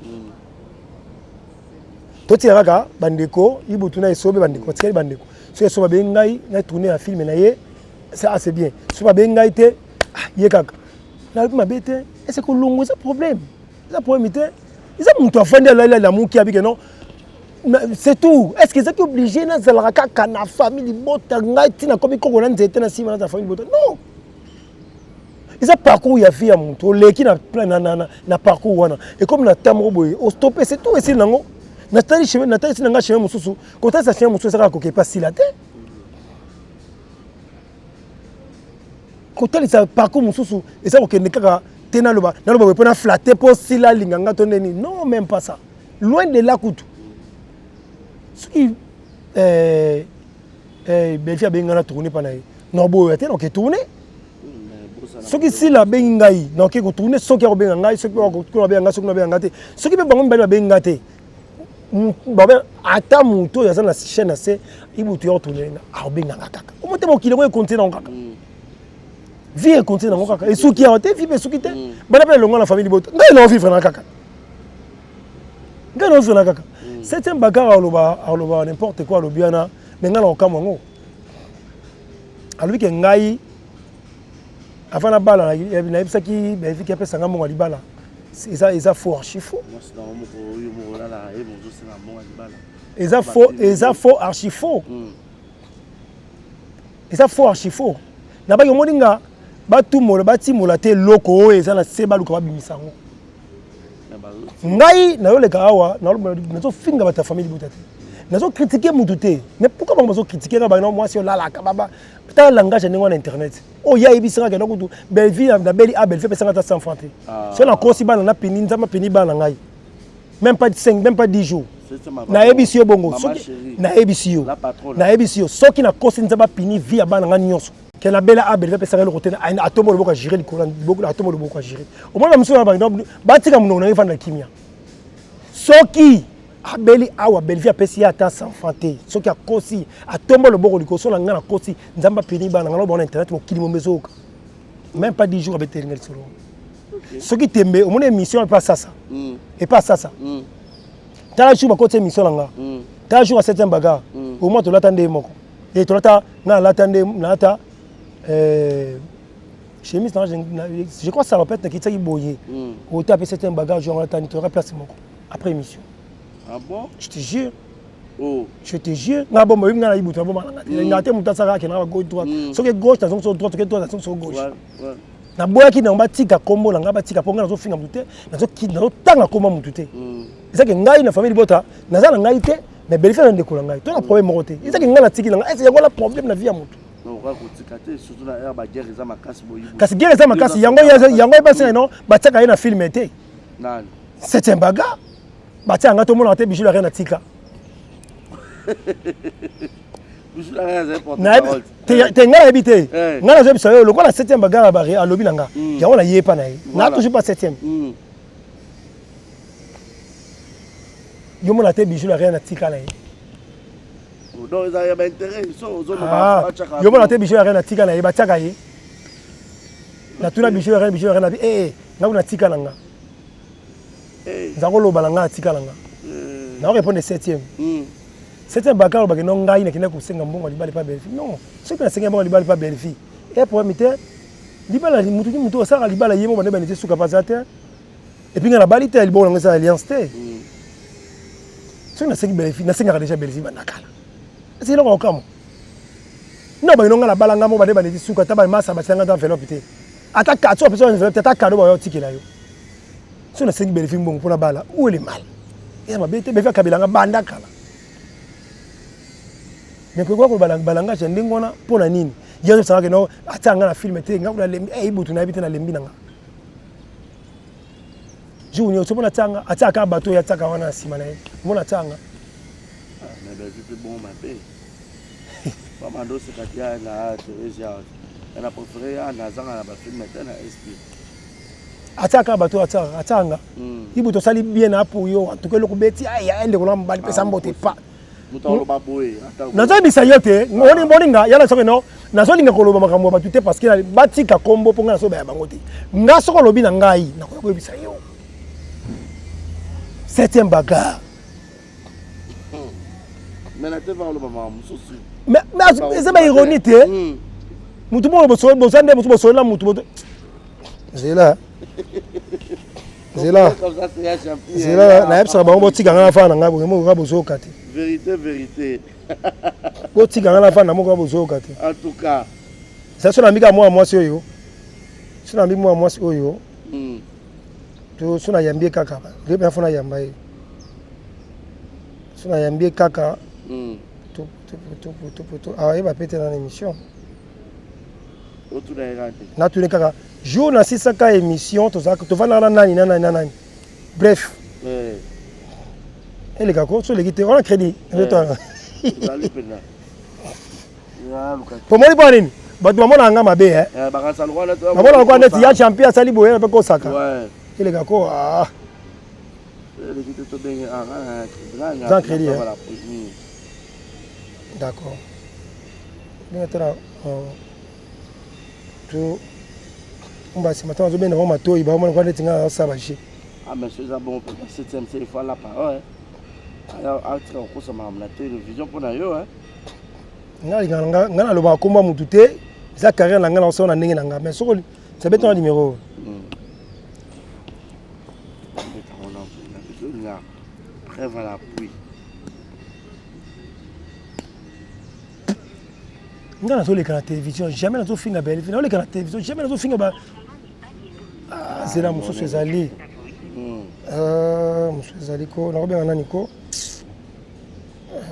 Totika kaka bandeko Ibutu na Esobe, bandeko batikali bandeko. Soki Esobe abengi ngai na tourner ya film na ye, c'est assez bien. Soki babengi ngai te, ah, ye kaka. Nalobi mabe te, ese kolongwa eza problème. Eza problème te. Eza moto afandi alali alamuki abike non. C'est tout. Est-ce que ezaki obligé nazalaka kaka na famille libota ngai ntina komi koko na nzete na nsima nazala famille libota? Non. Eza parcours ya vie ya moto, oleki na, na, na, na, na parcours wana ekomi na temps moko boye ostope, c'est tout, esili nango. Natali chemin, natali ntina nga chemin mosusu, kotalisa chemin mosusu ezaka koke epa sila te. Kotalisa parcours mosusu eza kokende kaka te, naloba naloba boye mpo na flatte mpo sila alinga nga to ndeni. Non, même pas ça, loin de là kutu. Soki eh, eh, Belfi abengi ngai na tourne mpa na ye, naboya te, naoke tourne. Soki sila abengi ngai naoke kotourne, soki akobenga ngai, soki akobenga ngai, soki nabenga ngai te, soki mpe bango mibale babengi ngai te, ata moto oyo aza na chaîne na se Ibutu ya kotourne nga akobenga nga kaka. Omo te mokili yango ekontie nango kaka, vie ekontie nango kaka, esuki awa te, vie mpe esuki te. Bana mpe elongwa na famille libota, ngai nao vivre na kaka, ngai nao vivre na kaka. Septième bagarre aloba aloba n'importe quoi, alobi wana, mais ngai na kokamwa yango. Alobi ke ngai avant nabala nayebisaki Belviki apesa ngai mbongo ya libala, eza eza faux, archi faux. Eza faux, eza faux, archi faux. Eza faux, archi faux. Nabaki omoni nga batumola batimola te eloko oyo eza na se, baluka babimisa yango. Ngai nayoleka awa nazofinga bato ya famille libota te, nazocritiquer mutu te, mais pourquoi bango bazocritiquer nga? Bana mwasi olalaka baba, tala langage ya ndenge wana internet. Oyo ye ayebisi nga kenda kutu Bellevue nabeli a Bellevue apesanga ata 100 franc te. So nakosi bana napini, Nzambe apini bana na ngai, même pas 5, même pas 10 jours. Nayebisi yo bongo, soki nayebisi yo, nayebisi yo, soki nakosi Nzambe apini vie ya bana ngai nyonso. Ke nabela a Bellevue apesanga eloko te, atombo loboko ya juré likolo, atombo loboko ya juré. Omona mosusu wana batika monoko na ngai efanda kimia. Soki abeli awa Bellevue apesi ye ata 100 franc te, soki akosi atombo loboko liboso na ngai, nakosi Nzambe apini bana ngai, na internet mokili mombe ezoyoka. Même pas 10 jours abeteli ngai lisolo. Soki tembe omoni émission epa sasa, epa sasa, tala jour bakoti émission na nga, tala jour ya 7e bagarre, au moins tolata nde moko e tolata, nga nalata nde nalata chemise na je crois salopette nakitisaki boye, ota ape 7e bagarre jour yango natani, toyaka place moko après émission. Ah bon? Je te jure. Oh. Je te jure, nga bomba nga na ibutu bomba nga te. Nga te mutu asaka akenda ba gauche droite. Soki gauche nazongi so droite, soki droite nazongi so gauche. Ouais, ouais. Naboyaki na batika kombo na nga batika po nga nazofinga mutu te, nazotanga kombo mutu te. Ezaki ngai na famille libota, naza na ngai te, mais Bellevue aza ndeko na ngai. To na problème moko te. Ezaki ngai natiki na ngai, est-ce yango la problème na vie ya mutu? Kasi guerre eza makasi yango yango ebasi no batiaka ye na film te. Nani? Septième bagarre. Batia nga tomonaka te bijou la reine atika. Te ngai nayebi te. Eh. Ngai nazoyebisa yo lokola septième bagarre bare alobi na nga. Mm. Yango naye epa na ye. Na toujours pas septième. Mm. Yo mona te bijou la reine atika na ye. Ah, yo mona te bijou la reine atika na ye batiaka ye. Natuna bijou la reine bijou la reine abi eh eh nga kuna tika na nga. Nza koloba na nga atika na nga. Na répondre septième. Septième bakar olobaki no ngai nakendaki kosenga mbongo ya libala epa Bellevue. Non, soki nasengi mbongo ya libala epa Bellevue, e problème te. Libala mutu ni mutu asalaka libala ye moko bande bande te suka paza te. Et puis nga nabali te libongo nango eza alliance te. Soki nasengi Bellevue, nasengaka déjà Bellevue banda kala. Esi eloko okamwa. No bayino nga nabala nga moko bande bande te suka ata ba masa batia nga ta enveloppe te. Ata kati apesa enveloppe te, ata cadeau bayo tikela yo. Soki nasengi Bellevue mbongo mpo nabala, où est le mal? Eza mabe te, Bellevue akabela nga banda kala. Mais kokoka koloba balangage ya ndenge wana mpo na nini? Ye azosaka ke no atia nga na film te, nga kuna lembi, eh ibutu nayebi te nalembi na nga. Jour nyonso mpo natia nga, atia kaka bato oyo atiaka wana na nsima na ye. Mpo natia nga. Ah, mais Bellevue mpe bongo mabe. Bamanda oseka te na Theresia. Na préféré ya nazanga na ba film te na SP. Atiaka bato atiaka atiaka nga. Hmm. Ibu tosali bien na pour yo en tout cas eloko beti ay ndeko na mobali pesa ah, mbote pa. Nazoyebisa yo te ah. olinga ya na soki no nazolinga koloba makambo ya bato te parce que batika kombo mpo ngai nazoba ya bango te. Nga soki olobi na ngai nakoya koyebisa yo. Septième bagarre. Mais eza ba ironie te. Hmm. Mutu moko boza nde mosu bosolela mutu zela zela zela nayebisaka bango botika ngai nafanda na ngai boye moko kaka bozoyoka te vérité vérité botika ngai nafanda moko kaka bozoyoka te en tout cas eza so nayambi kaka mwana mwasi oyo so nayambi mwana mwasi oyo hmm. to so nayambi ye kaka nde fo nayamba ye so nayambi ye kaka hmm. to ayeba pe te na émission natuni kaka jour nasisaka émission tovandaka na nani na nani na nani bref eh. eleka ko so eleki te wana crédit eh. pomoni mpo nini bato bamonaka nga mabe eh. bamonaka kwa neti ya champion asali boye mpe kosaka eleka ko ah. Sans crédit d'accord ndenge tala to mba nsima ntango azobenda bango matoi baomona kwa neti ngai azosala baje Ah, mais eza bongo mpenza 7e se ifo alapa atika kokosa makambo na télévision mpo na yo ngai ngai nalobaka nkombo ya motu te eza carrière na ngai nakosala na ndenge na ngai mais soko sabetanga numéro preuve à l'appui nga nazoleka na télévision jamais nazofinga bellevue naoleka na télévision jamais nazofinga ba ah, zela mosusu ezali hmm. ah, mosusu ezali ko nakobenga nani ko ah,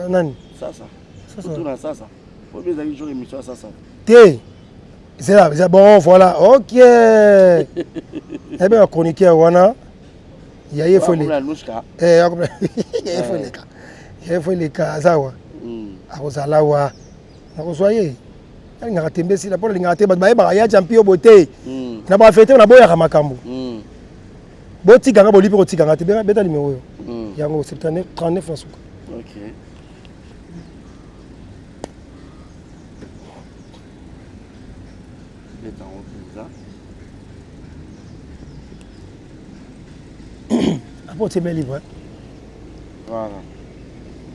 nani te zela zela bon voilà ok nayebenga chroniqueur wana ya ye fo eleka eh, ya ye fo eleka ya ye fo eleka aza awa hmm. akozala awa nakozwa ye alingaka tembe esila mpo nalingaka te bato bayebaka ya champion boye te hmm. na bafete naboyaka makambo hmm. botika nga boli mpe kotika nga te beta nimero oyo yango 79 39 na suka Beta yango mpenza. Apo otie main libre. Voilà.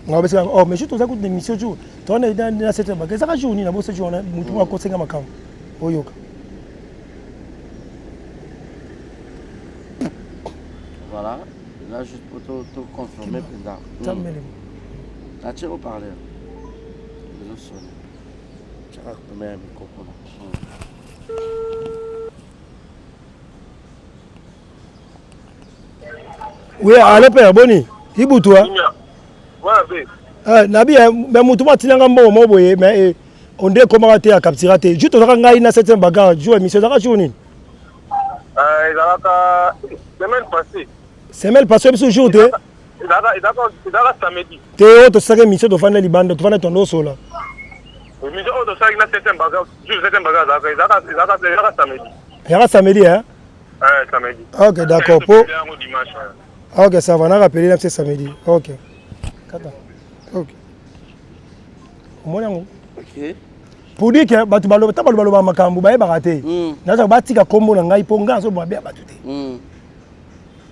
nga bese oh mais jour toza kutu na émission jour toza na na sept heures baka ezaka jour nini na bosa jour wana mutu moko akosenga makambo oyoka. Voilà, là juste pour te, te confirmer mpenza. Natie haut-parleur. Ezosone. Tiaka pembeni ya micro kuna. Oui, allô père, boni. Ibutu hein. Ouais, eh, nabi eh, mais mutu moko atinanga mbongo moko boye mais eh, on dirait ekomaka te akaptira te jour tozalaka ngai na 7 bagarre jour émission ezalaka jour nini euh, ezalaka semaine passée semaine passée biso jour te ezalaka samedi te oyo tosalaka émission tofanda libanda tofanda tondo osola émission oyo tosalaki na 7 bagarre jour 7 bagarre ezalaka samedi ezalaka samedi hein Eh, samedi. Ok, d'accord. Po... Ok, ça va. On a rappelé là, c'est samedi. Ok. Kata. Ok. Omoni yango. Ok. Pour dire que bato baloba ta baloba loba makambo bayebaka te. Mm. Nazaka batika kombo na ngai po ngai azoboma be bato te. Mm.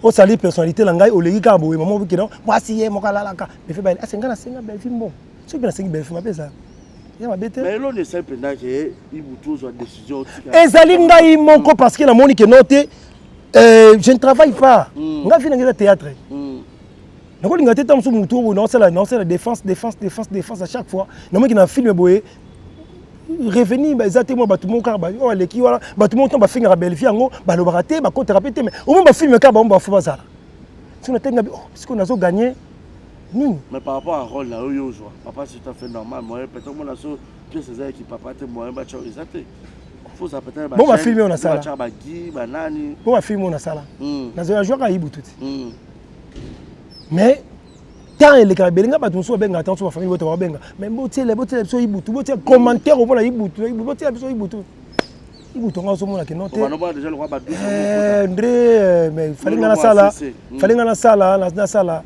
Osali personnalité na ngai oleki kaka boye mama obiki non mwasi ye moko alalaka. Mais fait ba asenga na senga Bellevue mbongo. Soki mpe nasengi Bellevue mabe eza. Ya mabe te. Mais eloni esali mpenza ke Ibutu ozwa décision otika. Ezali ngai moko parce que namoni ke no te euh, je ne travaille pas. Mm. Ngai vie na ngai eza théâtre. Mm. Nakolinga te ntango mosusu motu oyo naosala naosala défense défense défense défense à chaque fois namoniki na film boye revenu eza te mwa bato moko kaka oyo aleki wana bato moko ntango bafingaka bellevie yango balobaka te bakotaka mpe te mais omoi bafilme kaka bango bafo bazala soki natenga oh, sikoyo nazo gagne nini mais par rapport à rôle na yo yo ozwa papa c'est tout à fait normal moyen peut-être omona so pièce eza yaki papa te moyen batya eza te foza peut-être bon bafilme oyo nasala batya bagi banani bon bafilme oyo nasala hmm. nazwaka yibutu te hmm. mais temps elekaka ebele nga bato mosusu babengaka ntango mosusu bafamille bota babenga mais botiela botiela biso ibutu botiela commentaire omona ibutu botiela biso ibutu ibutu nga ozomona ke non te eh, ndre eh, mais fali nga nasala hmm. fali nga nasala nasala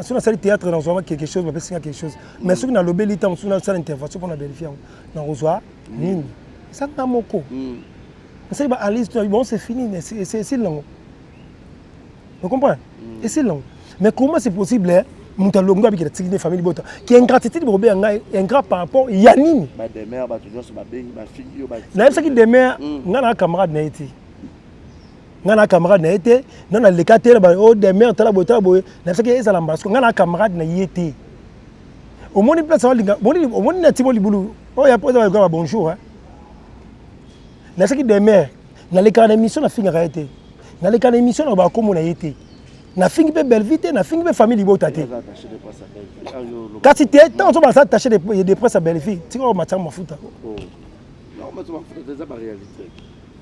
soki nasali théâtre nazwaka quelque chose bapesi nga quelque chose mais soki nalobeli ntango mosusu nasala intervention mpona bellevie yango nakozwa nini eza nga moko hmm. nasali ba analyse bon c'est fini esili nango Vous comprenez mm. Esili nango. Mais comment c'est possible hein? moto alongi abikela tiki ne famille libota ki ingratitude bokobeya ngai ingrat par rapport ya nini nayebisaki demer mm. ngai na camarade na ye te ngai na camarade na ye te nga naleka te o oh, demer tala boye tala boye nayebisaki ezala mbala siko ngai na camarade na ye te omoni place alinga omoni na timo libulu oyo ya poza ba bonjour nayebisaki demer nalekaka na émission nafingaka ye te naleka na émission na bakombo na ye te nafingi mpe bellevue te nafingi mpe famille libota te kasi te ntango ozo baza attaché de presse ya bellevue tika oyo matianga mafuta oh.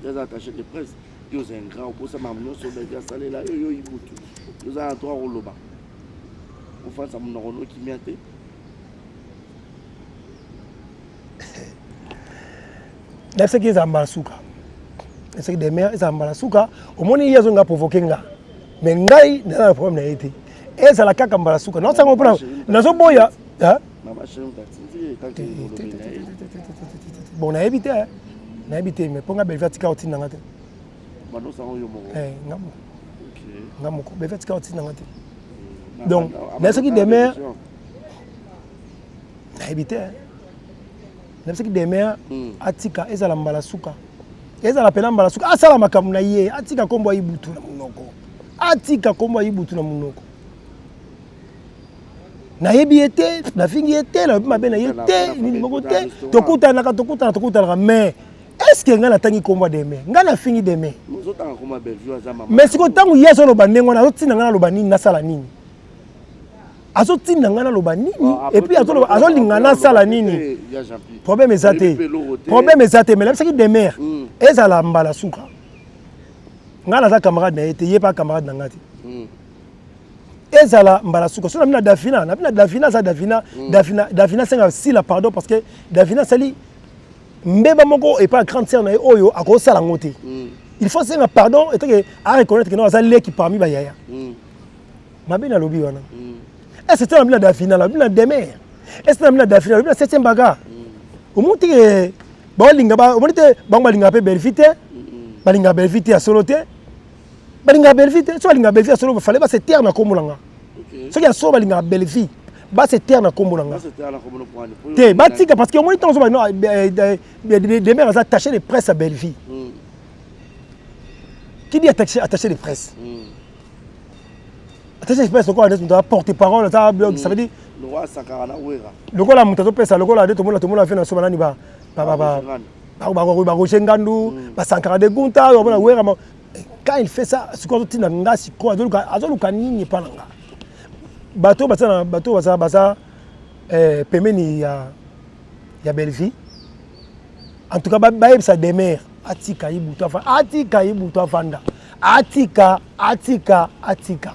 eza attaché de presse yo oza ingrat oposa makambo nyonso bellevue asalela yo yo ibutu oza na droit koloba ofandisa monoko no kimia te nayebisaki ezala mbala suka nayebisaki demer ezala mbala suka omoni ye azonga provoke nga mais ngai naza na problème na ye te ezala kaka mbala suka naosango mpona nazoboya bon nayebi te nayebi te mais mpo nga belvi atika otinda nga te eh, nga moko nga moko belvi atika otinda nga te donc nayebisaki demer nayebi te nayebisaki demer hmm. atika ezala mbala suka ezala mpena mbala suka asala makambo na ye atika nkombo ya ibutu na monoko atika nkombo ya ibutu na monoko nayebi ye te nafingi ye te nalobi mabe na ye te nini moko te tokutanaka tokutana tokutanaka mais est ce que ngai natangi nkombo ya deme ngai nafingi deme mais sikoyo ntango ye azoloba ndenge wana azotinda ngai naloba nini nasala nini azotinda ngai naloba nini ah, epuis azolinga nasala nini problème eza te problème eza te mais nayebisaki demer hmm. ezala mbala suka ngai naza camarade na ye te ye mpe camarade na ngai te hmm. ezala mbala suka so nabi na davina nabi na davina aza davina hmm. davina davina asenga sila pardon parce que davina asali mbeba moko epai ya grande sœur na ye oyo akosala yango te il faut asenga pardon etake areconnaitre que non aza leki parmi bayaya mabe nalobi wana mm. est ce que na davina nalobi na demer est ce que na davina nalobi na septième bagarre mm. omoni te ke baolinga omoni te bango balingaka mpe bellevue te balingaka bellevue te ya solo te balingaka bellevue te soki balingaka bellevue ya solo fallait ba se taire na nkombo na nga soki ya solo balingaka bellevue ba se taire na nkombo na nga te batika parce que omoni ntango ozoba eh, eh, demer aza attaché de presse ya bellevue mm. qui dit attaché de presse mm. Attaché de presse lokola nde moto porte parole aza blog, ça veut dire lokola Sankara na Wera. Lokola moto azopesa lokola nde tomona tomona vie na so banani ba ba ba ba Roger Ngandu, ba Sankara de Gunta, omona Wera. Quand il fait ça, sikoyo azotinda nga sikoyo azoluka azoluka nini epa na nga? Bato baza na bato baza baza eh, pembeni ya ya Bellevue. En tout cas bayebisa Demer atika Ibutu afanda, atika Ibutu afanda, atika atika atika.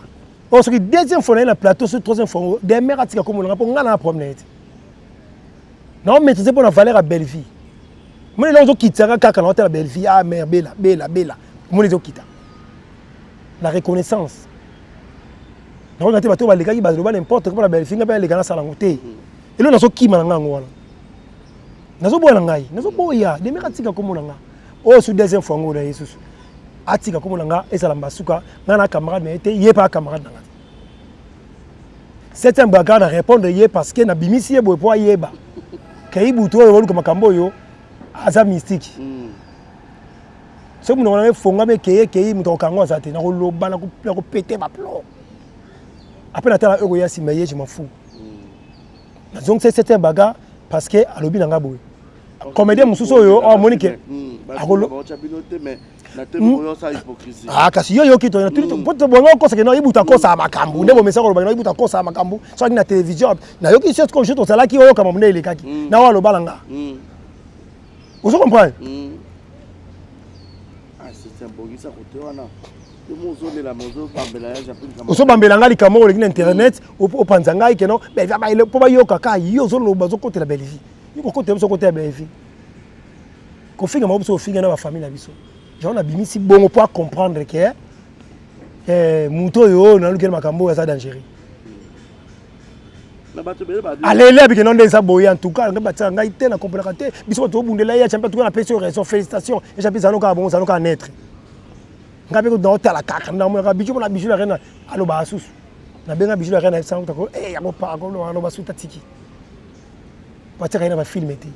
Oyo soki deuxième fois na ye na plateau, soki troisième fois Demer atika komona nga mpo nga na problème na ye te. Na maîtriser mpo na valeur ya Bellevue. Moni eloko ozokitisa kaka na otala Bellevue, ah mère bela bela bela, moni ezokita la reconnaissance. Nakoka te bato balekaki baloba n'importe quoi mpona Bellevue, nga mpe naleka nasala yango te. Eloko nazokima na nga yango wana, nazoboya na ngai, nazoboya Demer atika komona nga. Oyo su deuxième fois yango na ye susu atika komona nga, ezala mbasuka nga na camarade na ye te, ye mpe camarade na nga te. Septième bagarre na répondre ye parce que nabimisi ye boye mpo ayeba ke Ibutu oyo oluka makambo oyo aza mystique. Soki monoko na ye efongami ekei ekei, moto akokango aza te. Nakoloba, nakopete baplomb après natala oyo koya nsima ye, je m'en fous. Nazongisa septième bagarre parce que alobi na nga boye. Comédien mosusu oyo amoni ke ah kasi yo yoki to po bongo okosaka no Ibutu akosaka makambo nde bomesa koloba no Ibutu akosaka makambo soki na télévision nayoki soki jour tozalaki oyoka mambo nde elekaki na oyo aloba na nga, ozo comprendre? Ozobambela ngai likambo oleki na internet, opanza ngai keno mpo bayoka kaka yo ozoloba, ozokotela Bellevue, yo kokotela biso, okotela Bellevue, kofinga bango biso, ofinga na bafamille na biso. Yango nabimisi bongo mpo acomprendre ke moto oyo nalukeli makambo oyo aza dangereux. Alele abike no nde eza boye. En tout cas ngai batiaka ngai te, na comprenaka te. Biso bato obundela ye champion, tuka napesi yo raison, félicitation ye champion. Ezalo kaka bongo, ezalo kaka neutre. Ngai mpe naotala kaka, namonaka Bijou mpona Bijou la reine alobaka susu. Nabenga Bijou la reine, ayebisanga kutako yango pako aloba susu, tatiki batiaka ye na bafilme te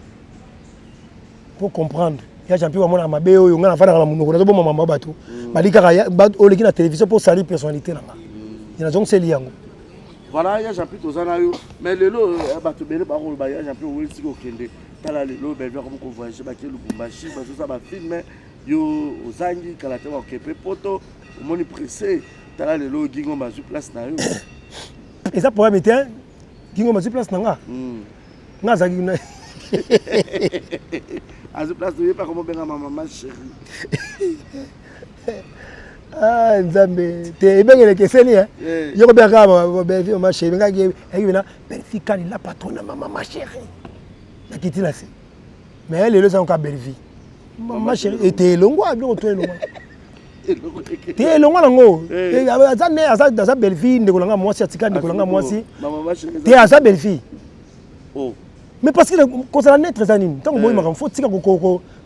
po comprendre ya champion. Bamonaka mabe oyo ngai nafandaka na monoko, nazoboma mama bato bali kaka oleki na télévision mpo osali personnalité na nga, nazongiseli yango. Voilà, ya Jean-Pierre, toza na yo. Mais lelo bato ebele bakoloba ya Jean-Pierre oweli kokende. Tala lelo Bellevue akomi kovoyage, bake Lubumbashi, bazosala bafilme, yo ozangi kala te, bakoke mpe poto, omoni pressé. Tala lelo Gingomba azwi place na yo. Eza problème te, Gingomba azwi place na nga, nga azalaki kuna. Azwi place, oye mpe akomobenga mama chérie. Ah, Nzambe te, ebengele ekeseni yo kobengaka kaka Bellevue mama chérie, bengaki ayaki bena Bellevue kani la patronne, mama ma chérie, nakiti na se. Mais lelo eza kaka Bellevue mama chérie ete elongwa biloko to elongwa te, elongwa nango aza ne aza Bellevue ndeko na nga mwasi, atika ndeko na nga mwasi te, aza Bellevue. Mais parce que kozala neutre eza nini? Ntango boyi makambo, faut tika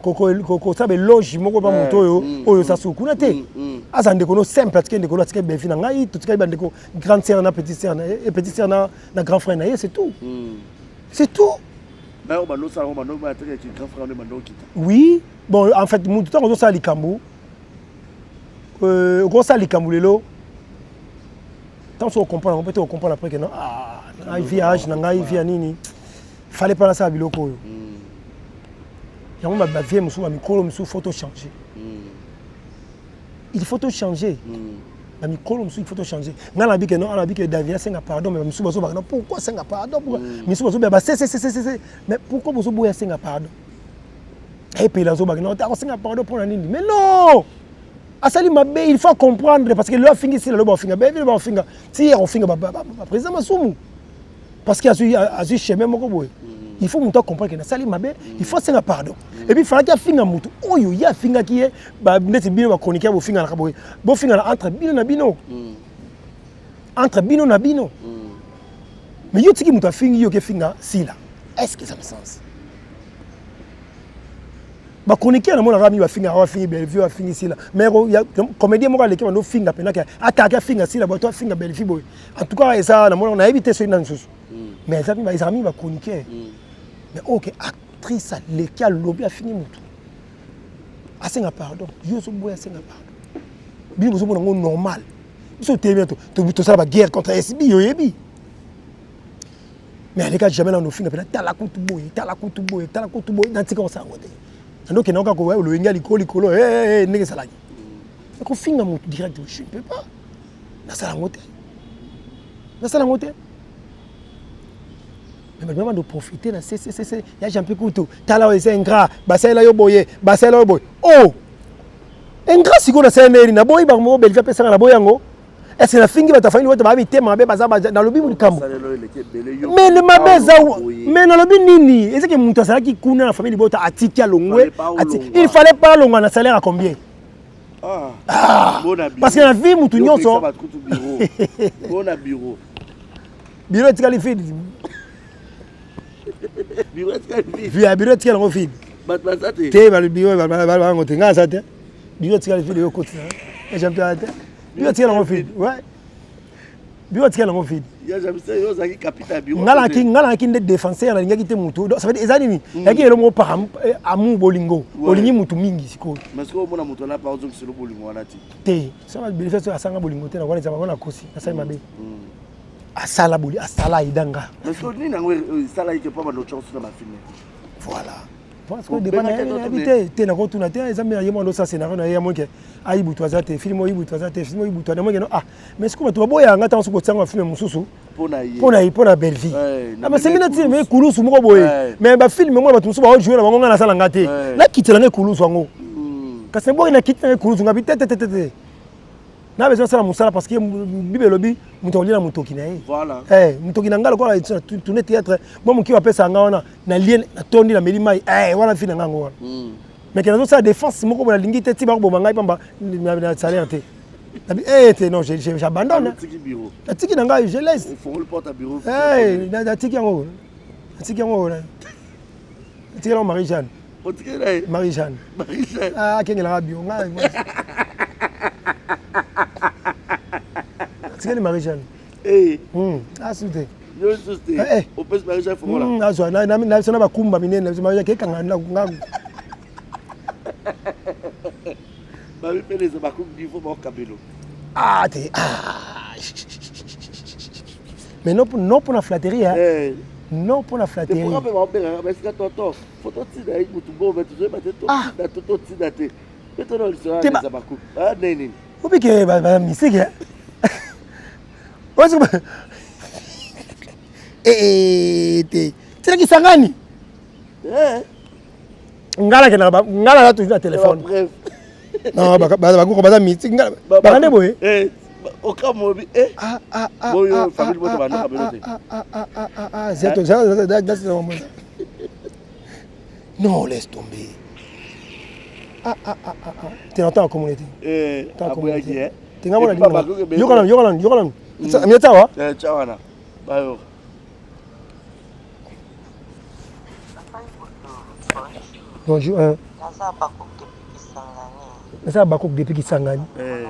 kosala baéloge moko pa moto oyo oyo oza suku kuna te. Aza ndeko no simple, atiki ndeko no, atikaki Bellevue na ngai, totikaki bandeko grande sœur na petite sœur na ye, petite sœur na grand frère na ye, c'est tout, c'est tout. Oui, bon, en fait motu ntango ozosala likambo, okosala likambo lelo, ntango soki ocomprendre yango mpe te, ocomprendre après que non, ah, ngai vie age na ngai vie ya nini, fallait pas nasala biloko oyo. Yango bavie mosusu, bamikolo mosusu, faut tochanger, il faut tochanger bamikolo mosusu, il faut tochanger. Ngai nabi ke non, nabi ke David asenga pardon, mais bamisusu bazobaka non, pourquoi asenga pardon? Pourquoi misusu bazobeya basesesesese? Mais pourquoi bozoboya asenga pardon? Epela azobaka non, akosenga pardon mpona nini? Mais non, asali mabe, il faut comprendre parce que lelo afingi sila, loba afinga Bellevue, loba afinga ti akofinga baprésident Masumu parce que azwi chemin moko boye. Il faut moto acomprendre ke nasali mabe, il faut asenga pardon. Et puis falaki afinga motu oyo ye afingaki ye neti bino bachroniqueur bofinganaka boye, bofingana entre bino na bino, entre bino na bino. Mais yo tiki moto afingi yo, kefinga sila, est ce que eza na sens? Bachroniqueur namonaka mingi bafingaka, bafingi Bellevue, bafingi sila, mais comédien moko aleki bando ofinga mpenaki ataki afinga sila bato, afinga Bellevue boye. En tout cas eza namonaka, nayebi te soki na lisusu, mais ezalaka mingi bachroniqueur. Mais oyo ke actrice aleki alobi afingi motu, asenga pardon, yo ozoboya asenga pardon, bino bozomona yango normal. Biso toyebi tosala baguerre contre SB, oyebi. Mais aleka jamais na nofinga mpena tala kutu boye, tala kutu boye, tala kutu boye, natika kosala yango te. Nandokende kaka loyenge ya likolo likolo, ndenge ezalaki. Kofinga motu direct, je ne peux pas. Nasala yango te. Nasala yango te. Mais bato bando profiter na ccc ya Jean-Pierre Kutu, tala oyo eza ingrat, basalela yo boye, basalela yo boye. Oh! Ingrat sikoyo nasala neri, naboyi bango moko Bellevue apesanga naboyi yango. Est-ce que nafingi bato afandi bato baa mitema mabe baza nalobi likambo. Mais le mabe eza mais nalobi nini? Ezaki moto azalaki kuna na famille libota atiki alongwe, il fallait pas alongwa na salaire à combien? Ah, ah, parce que na vie mutu nyonso bona bureau bureau etikali vide bureau etikali vide via bureau etikali yango vide bato baza te te ba bureau bango te ngai aza te bureau etikali vide yo koti na ejampiaka te bureau etikali yango vide ouais bureau etikali yango vide nga nalaki nde défenseur nalingaki te motu ça veut dire eza nini hmm. yaki elongo par eh, amour bolingo olingi motu mingi sikoyo te soki bénéfice asanga bolingo te nawana ezaka wana akosi nasali mabe hmm. asala boli asala aida nga voilà yebi te te nakotuna te eza ye mwana osala scénario na ye yamoke ayibutu aza te filme oyibutu aza te filme oyibutu namoke no ah mais sikoyo bato baboya nga ntango soki kotianga bafilme mosusu mpo na bellevie basembi na ntina me kulusu moko boye mais bafilme mona bato mosusu baojoue na bango nga nasala nga te nakitela nga ekulusu yango hmm. kasi naboyi nakitela nga ekulusu ngabi te te te te na besoin asala mosala parce que bible elobi moto akolia na motoki na ye eh, motoki na ngai lokola tourne théâtre mwa moki bapesa nga wana nalie natondi nameli mai eh, wana fi na ngai yango wana hmm. mais ke nazosala défense moko boye nalingi te ti bakoboma ngai pamba na salaire te nabi eh te non j'abandonne natiki na ngai je laisse eh, natiki yango natiki yango natiki yango Marie Jeanne Marie Jeanne ah, akengelaka bio ngai atikeli Marie Jeanne eh. hmm, asu te eh, eh. hmm, azwa na biso na bakumba minene na biso Marie Jeanne kekanga nga bamipeleza bakubi niveau baokabelo ah te ah mais non non pour la flatterie hein eh. non pour la flatterie pourquoi mpe baobengaka baesika toto fo totinda ye motu bongo me tozoyeba te totinda to totinda te mpe tona lisolo eza bakubi ah, nde nini obike bamisike te tina kisangani eh. nga nakendaka nga naza toujours na telefone non bakoko baza miti baka nde boye eh, okamobi eh. ah, ah, ah, boyo famille boto bandoka bino te non laisse tomber ah, ah, ah, ah, ah. te na ntango communauté eh, communauté te nga mona yokana yokana yokana mia tsawa tsawana bayo Bonjour. Hein. Naza Bakuk depuis Kisangani. Naza Bakuk depuis Kisangani. Eh.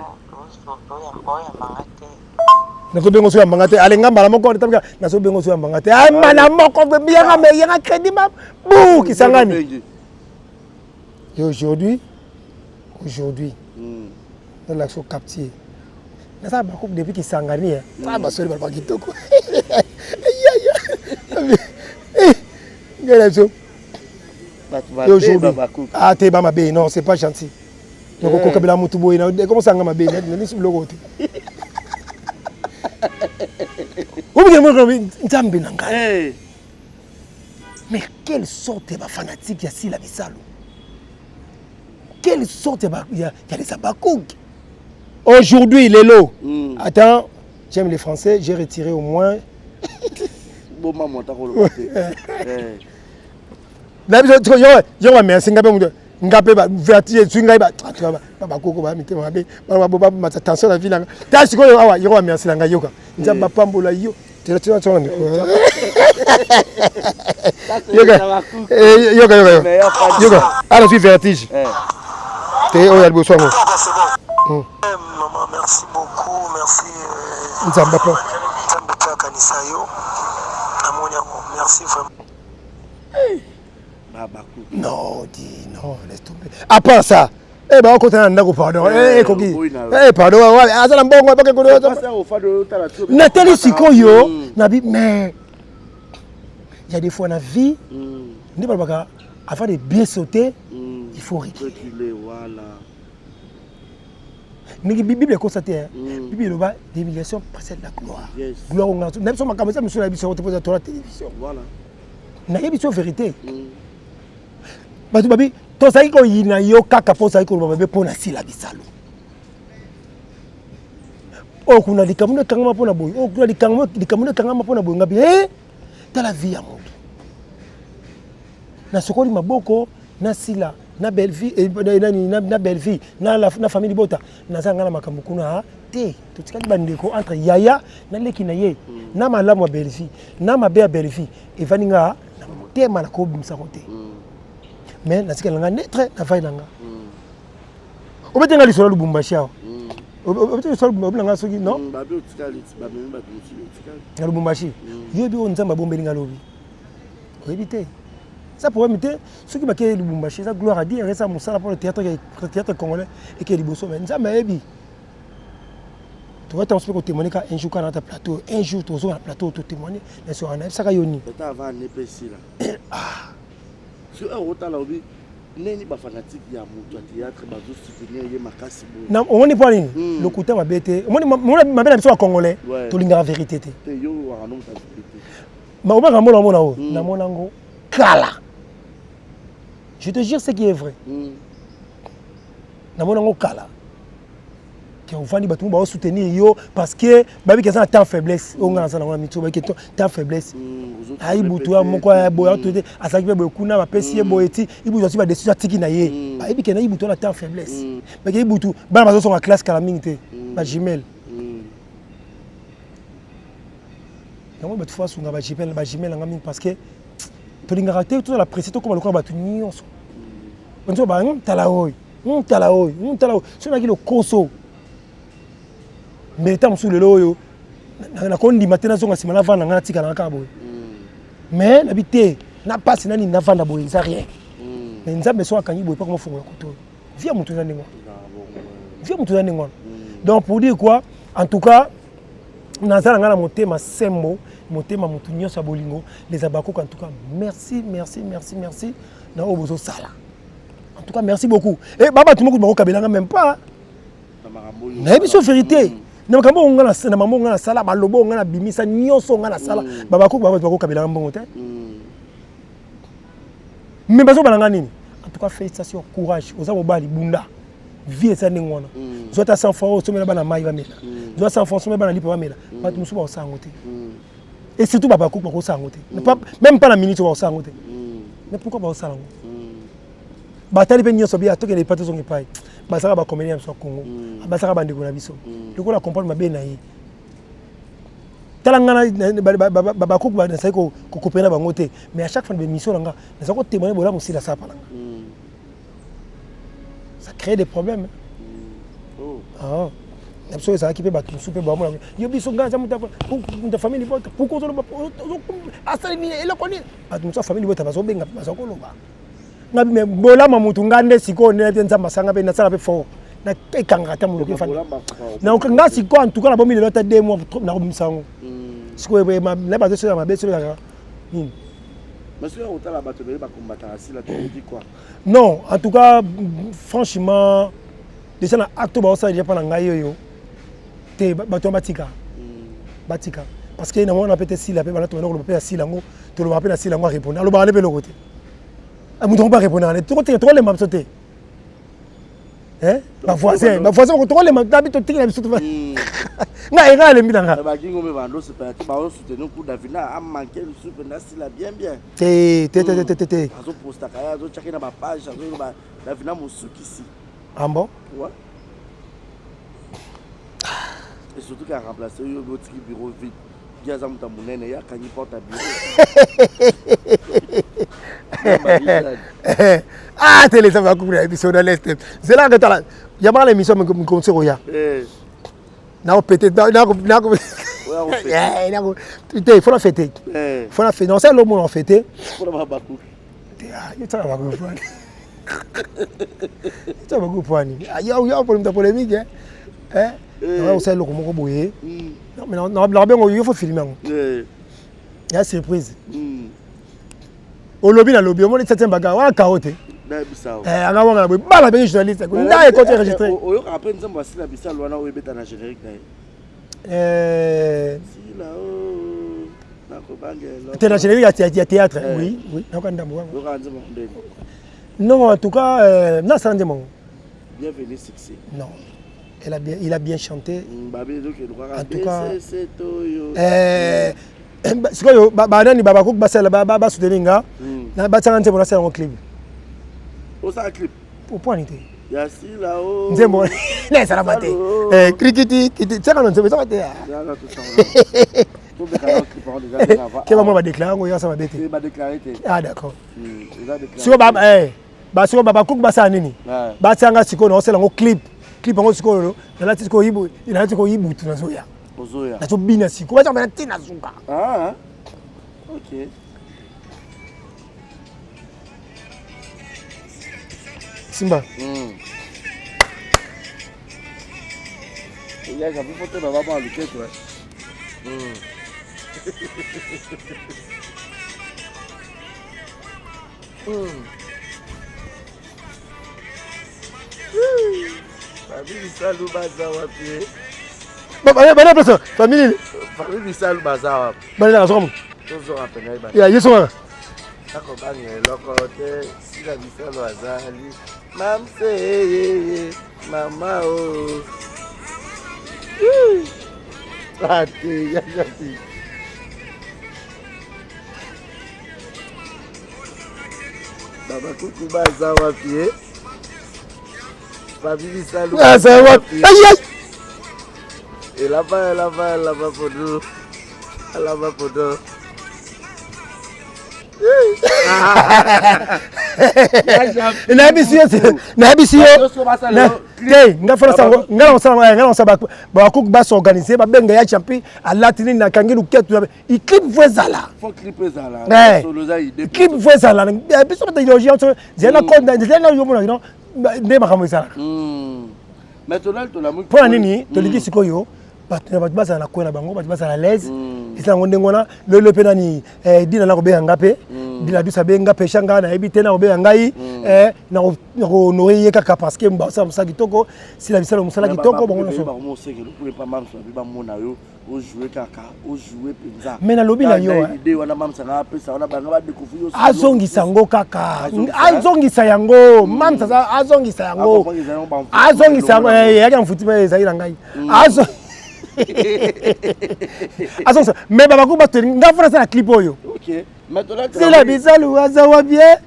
nazobenga oso yambanga te alenga mbala moko tabika nazobenga oso yambanga te ah, mbala moko yanga me yanga crédit ma bu Kisangani. Et aujourd'hui, aujourd'hui, mm. nalakisa captier naza bakoupe depuis kisangani eh. mm. ah, basoli balobaka kitoko ngai na biso ah te ba mabe non c'est pas gentil nakokokabela eh. motu boye ekomosanga mabe nalisi biloko te obikela nzambe na ngai eh. mais quelle sorte ya bafanatique ya sila bisalu quelle sorte ya, ya, ya les abakouk Aujourd'hui, lelo. Mm. Attends, j'aime les Français, j'ai retiré au moins. Bon, maman, t'as eh. Na biso tiko yo yo ba merci ngape mutu ngape ba vertige ezwi ngai ba bakoko ba mitema mabe ba ba ba tension na vie na ta sikoyo awa yo ba merci na ngai yoka nzambe eh. apambola yo tela tela tela micro yoka eh, yoka yoka yoka ala zwi vertige eh. te oyo ya liboso yango hmm. Maman, merci beaucoup, merci. Euh, Nzambe apa. Nzambe pe akanisa yo. Namoni yango. Merci vraiment. Non, dis, non, laisse tomber. À part ça, Eh, bakota na ndako pardon eh, ekoki eh, pardon aza na mbongo natali sikoyo hmm. nabi mais il y a des fois na vie hmm. nde balobaka avant de bien sauter hmm. il faut reculer voilà ndenge bible ekosa te bible eloba l'humiliation précède la gloire gloire onga na biso makambo eza miso na biso te mpo eza tola télévision nayebi biso vérité bato babi tozalaki koyina yo kaka mpo ozalaki koloba mabe mpo na sila bisalu oyo kuna likambo no ekangama mpo na boye oyo kuna likambo no ekangama mpo na boye ngabi e tala vie ya moto nasokoli maboko na sila na bellevie eh, nani na bellevie na, la, na famille libota naza nga na makambo kuna te totikali bandeko entre yaya na leki na ye mm. na malamu ya bellevie na mabe ya bellevie evandi nga na motema nakobimisa yango te mm. mais natikali na nga neutre navai na nga mm. obete nga lisolo ya lubumbashi awa mm. obete lisolo obina nga soki non na lubumbashi yo oyebi oyo nzambe abombeli nga lobi oyebi te eza problème te soki bakei lubumbashi eza gloire à dire eza mosala mpona théâtre théâtre congolais ekei liboso mais nzambe ayebi toka ntango mpe kotémoigne ka un jour kaka na kati ya plateau un jour tozonga na plateau totémoigne na soka nayebisaka yo nini ah. soki awa otala obi ndenge bafanatike ya moto ya théâtre bazosoutenir ye makasi boye omoni mpo nini hmm. lokuta mabe te omoni mabe na biso ba congolais tolingaka vérité te obaka mona omona oyo hmm. namona yango kala je te jure ce qui est vrai hmm. namona yango kala ke ovandi bato mo baosoutenir yo parce que bayebi ke aza na temps faiblesse oyo ngai naza nango na mito bayebi ke temps faiblesse mm, ayi butu ya moko ya boye ato te azalaki mpe boye kuna bapesi ye mm. boye ti ibutu azwi badecision atiki na ye mm. bayebi ke na ibutu wana temps faiblesse bake ibutu bana bazosonga classe kala mingi te bajumelle yango bato fo basunga bajumelle yanga mingi parce que tolingaka te tozala presse tokoma lokola bato nyonso nzo ba tala oyo tala oyo tala oyo soki naki lokoso mbele ntango mosusu lelo oyo nakondima te nazonga nsima navanda ngai natikala kaka boye mm. mais nabi te na mpasi na nini navanda boye eza rien mm. mais nzambe soki akangi boye mpo komofongola koto oyo vie ya moto eza ndenge wana vie ya moto eza ndenge wana mm. donc pour dire quoi en tout cas naza na ngai na motema sembo motema moto nyonso ya bolingo les abakoka en tout cas merci merci merci merci na oyo bozosala en tout cas merci beaucoup e ba bato moko bakokabela nga même pas nayebi so vérité mm. na makambo oyo nga na makambo nga nasala baloba oyo nga nabimisa nyonso nga nasala mm. babakoki bato bakokabela nga mbongo te mm. mais bazobala nga nini en tout cas félicitation courage oza mobali bunda vie eza ndenge wana zwa ata 100 francs osomela bana mai bamela zwa 100 francs osomela bana lipa bamela bato mosusu bakosala yango te et surtout babakuku bakosala yango te même pas na minute bakosala yango te mais pourquoi bakosala yango batali mpe nyonso biya tokende epai tozonga epai bazalaka bacomédien ya biso ya congo mm. bazalaka bandeko na biso mm. lokola comprendre mabe na ye tala nga bakuku nazali kokopela na bango te mais à chaque fois na bémission na nga nazali kotémoigne bolamu osila sapa na nga mm. ça crée des problèmes oh. ah. na biso ezalaki mpe bato mosusu mpe bamona yo biso ngai aza moto ya famille libota pourkoi ozoloba asali nini eloko nini bato mosusu ya famille libota bazobenga mpe baza koloba nga me bolama motu nga nde sikoyo nde te nzambe asanga mpe nasala mpe fort ekangaka ata moloko efanda nga sikoyo en tout cas nabomi lelo ata deux mois nakobimisa yango hmm. sikoyo na bato soki ya mabe soki ezalaka nini non en tout cas franchement déjà na acte baosala déjà mpa na ngai oyo te bato wana batika hmm. batika parce que namona mpe te sila mpe bana tobanda koloba mpe ya sila yango tolobaka mpe na sila yango arépondre alobaka nde mpe eloko te ah, moto yango mpe arépondaka nde tokotika tokolemba biso te bavoisin bavoisin tokolemba tabi totikela biso hmm. nga era alembi na nga te te te te te te Ah bon Ouais. Et surtout qu'à remplacer yo botiki bureau vide. Dia aza moto ya monene ye akangi porte ya bureau. ah tele ça va couper biso na l'est. Zela nga tala yamaka na émission mikonse koya. Eh. Nako péter nako nako eh nako te faut la fêter. Eh. Faut la fêter. Non, c'est l'homme on fêter. Faut la bakuki. Ah, yo tsaka bakuki. Tia ba groupe wani. Ya ya pour polémique hein. Hein? Eh. Osala eloko moko boye. Hmm. Mais na bengo yo faut filmer yango. Eh. Ya surprise. Hmm. Olobi na lobi omoni septième bagarre wana kao te. Eh, anga wanga boye bala bengi journaliste nda ekoti enregistré. Oyokaka mpe nzembo asila bisalo wana oyo ebeta na générique na ye. Eh, te na générique ya théâtre eh. oui oui nayoka ndambo wango non en tout cas euh, nasala nzembo yango bienvenue succès non elle a bien, il a bien chanté mm, en tout cas eh, sikoyo banani babakoki basala basoutenir nga mm. batianga nzembo nasala yango clip osala clip opwani te ya sila o nzembo na esalama te eh, krikiti kiti tiaka na nzembo ezaka te ke bamona badeklare yango yasa mabe te ah d'accord hmm, sikoyo eh, basikoyo babakuki basala nini batianga sikoyo naosala yango clip clip yango sikoyo nalati sikoyo nalati sikoyo ibutu nazoya nazobina sikoyo batianga na ntina suka ah, ok Simba. Mm. Ya javi foto na baba luketo. Eh. Mm. mm. Famille Bisalu baza wapi? Bana place famille nini? Famille Bisalu baza wapi? Bana na zoka. Tozoka pena ibana. Ya yeso wana. Nakobanga eloko te sila Bisalu azali. Mamse yeye mama o. Ate ya japi. Baba kuku baza wapi eh? Babi bisalu baza wapi? Aïe aïe. Elaba elaba elaba podo. Elaba podo. nayebisi yo nayebisi yo te nga fana sango nga na kosala nga na kosala bakuku basorganize babenga ya champi alati nini nakangi luketu clip faut ezala faut clip ezala eh. clip faut ezala eh, biso bata idéologie yanso zela na code zela na yo mona no nde makambo ezalaka hmm. mpo na nini tolingi hmm. sikoyo bato na bato bazala na coin na bango bato bazala à l'aise hmm. eza yango ndenge wana lelo mpe nani eh, dina nakobenga nga mpe dina dusa abenga pesha nga nayebi te nakobenga ngai nakohonore ye kaka parce que basala mosala kitoko sila bisala mosala kitoko bango nyonso ojoue kaka ojoue mpenza mais nalobi na yo idée wana mamsa nga apesa wana banga badécouvrir yo azongisa yango kaka azongisa yango hmm. mamsa azongisa yango azongisa yango eh, eyaki na mfuti me ezali na ngai hmm. azongisa mais babakoki bato nga fona asala clip oyo sila bisalu aza wapi eh?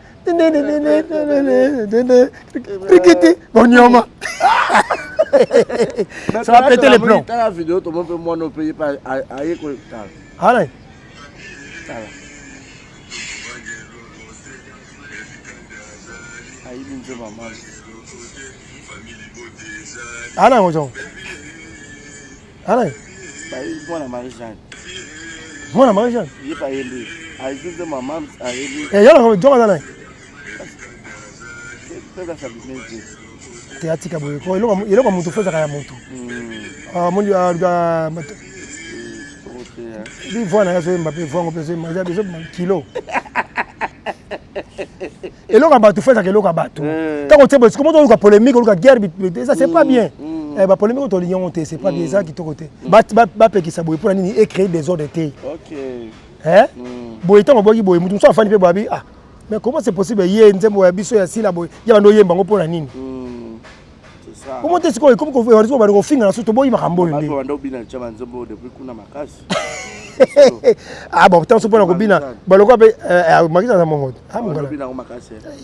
Rikiti bonyoma. Ça va péter les plombs. Tala vidéo to mpe mwana ope ye pa aye ko tala. Hala. Tala. Ayibi nzembo ya mama. Hala yango jongo. Hala. Bayebi mwana Marie Jeanne. Mwana Marie Jeanne. Ye pa yembi. Ayibi nzembo ya mama ayebi. Eh yala jongo aza naye. Te atika boye ko eloko eloko moto fo ezaka ya moto. Ah mondi ah bi voix na ye azoyemba mpe voix yango mpe ezoyemba eza ezo kilo. Eloko ya bato fo ezaka eloko ya bato. Ntango otie boye sikoyo moto oluka polémique oluka guerre eza c'est pas bien. Eh, ba polémique oyo tolingi yango te c'est pas bien eza kitoko te. Bapekisa boye mpona nini ecréer désordre te. Eh? Boye ntango oboki boye moto mosusu afandi mpe boye abi ah mais comment c'est possible ye nzembo ya biso ya sila boye ye bando oyemba yango mpo na nini omo te sikoyo ekomi bando kofinga na so toboyi makambo oyo nde ah bon ntango so mpona kobina baloko mpe makisi aza mongo te ah mongala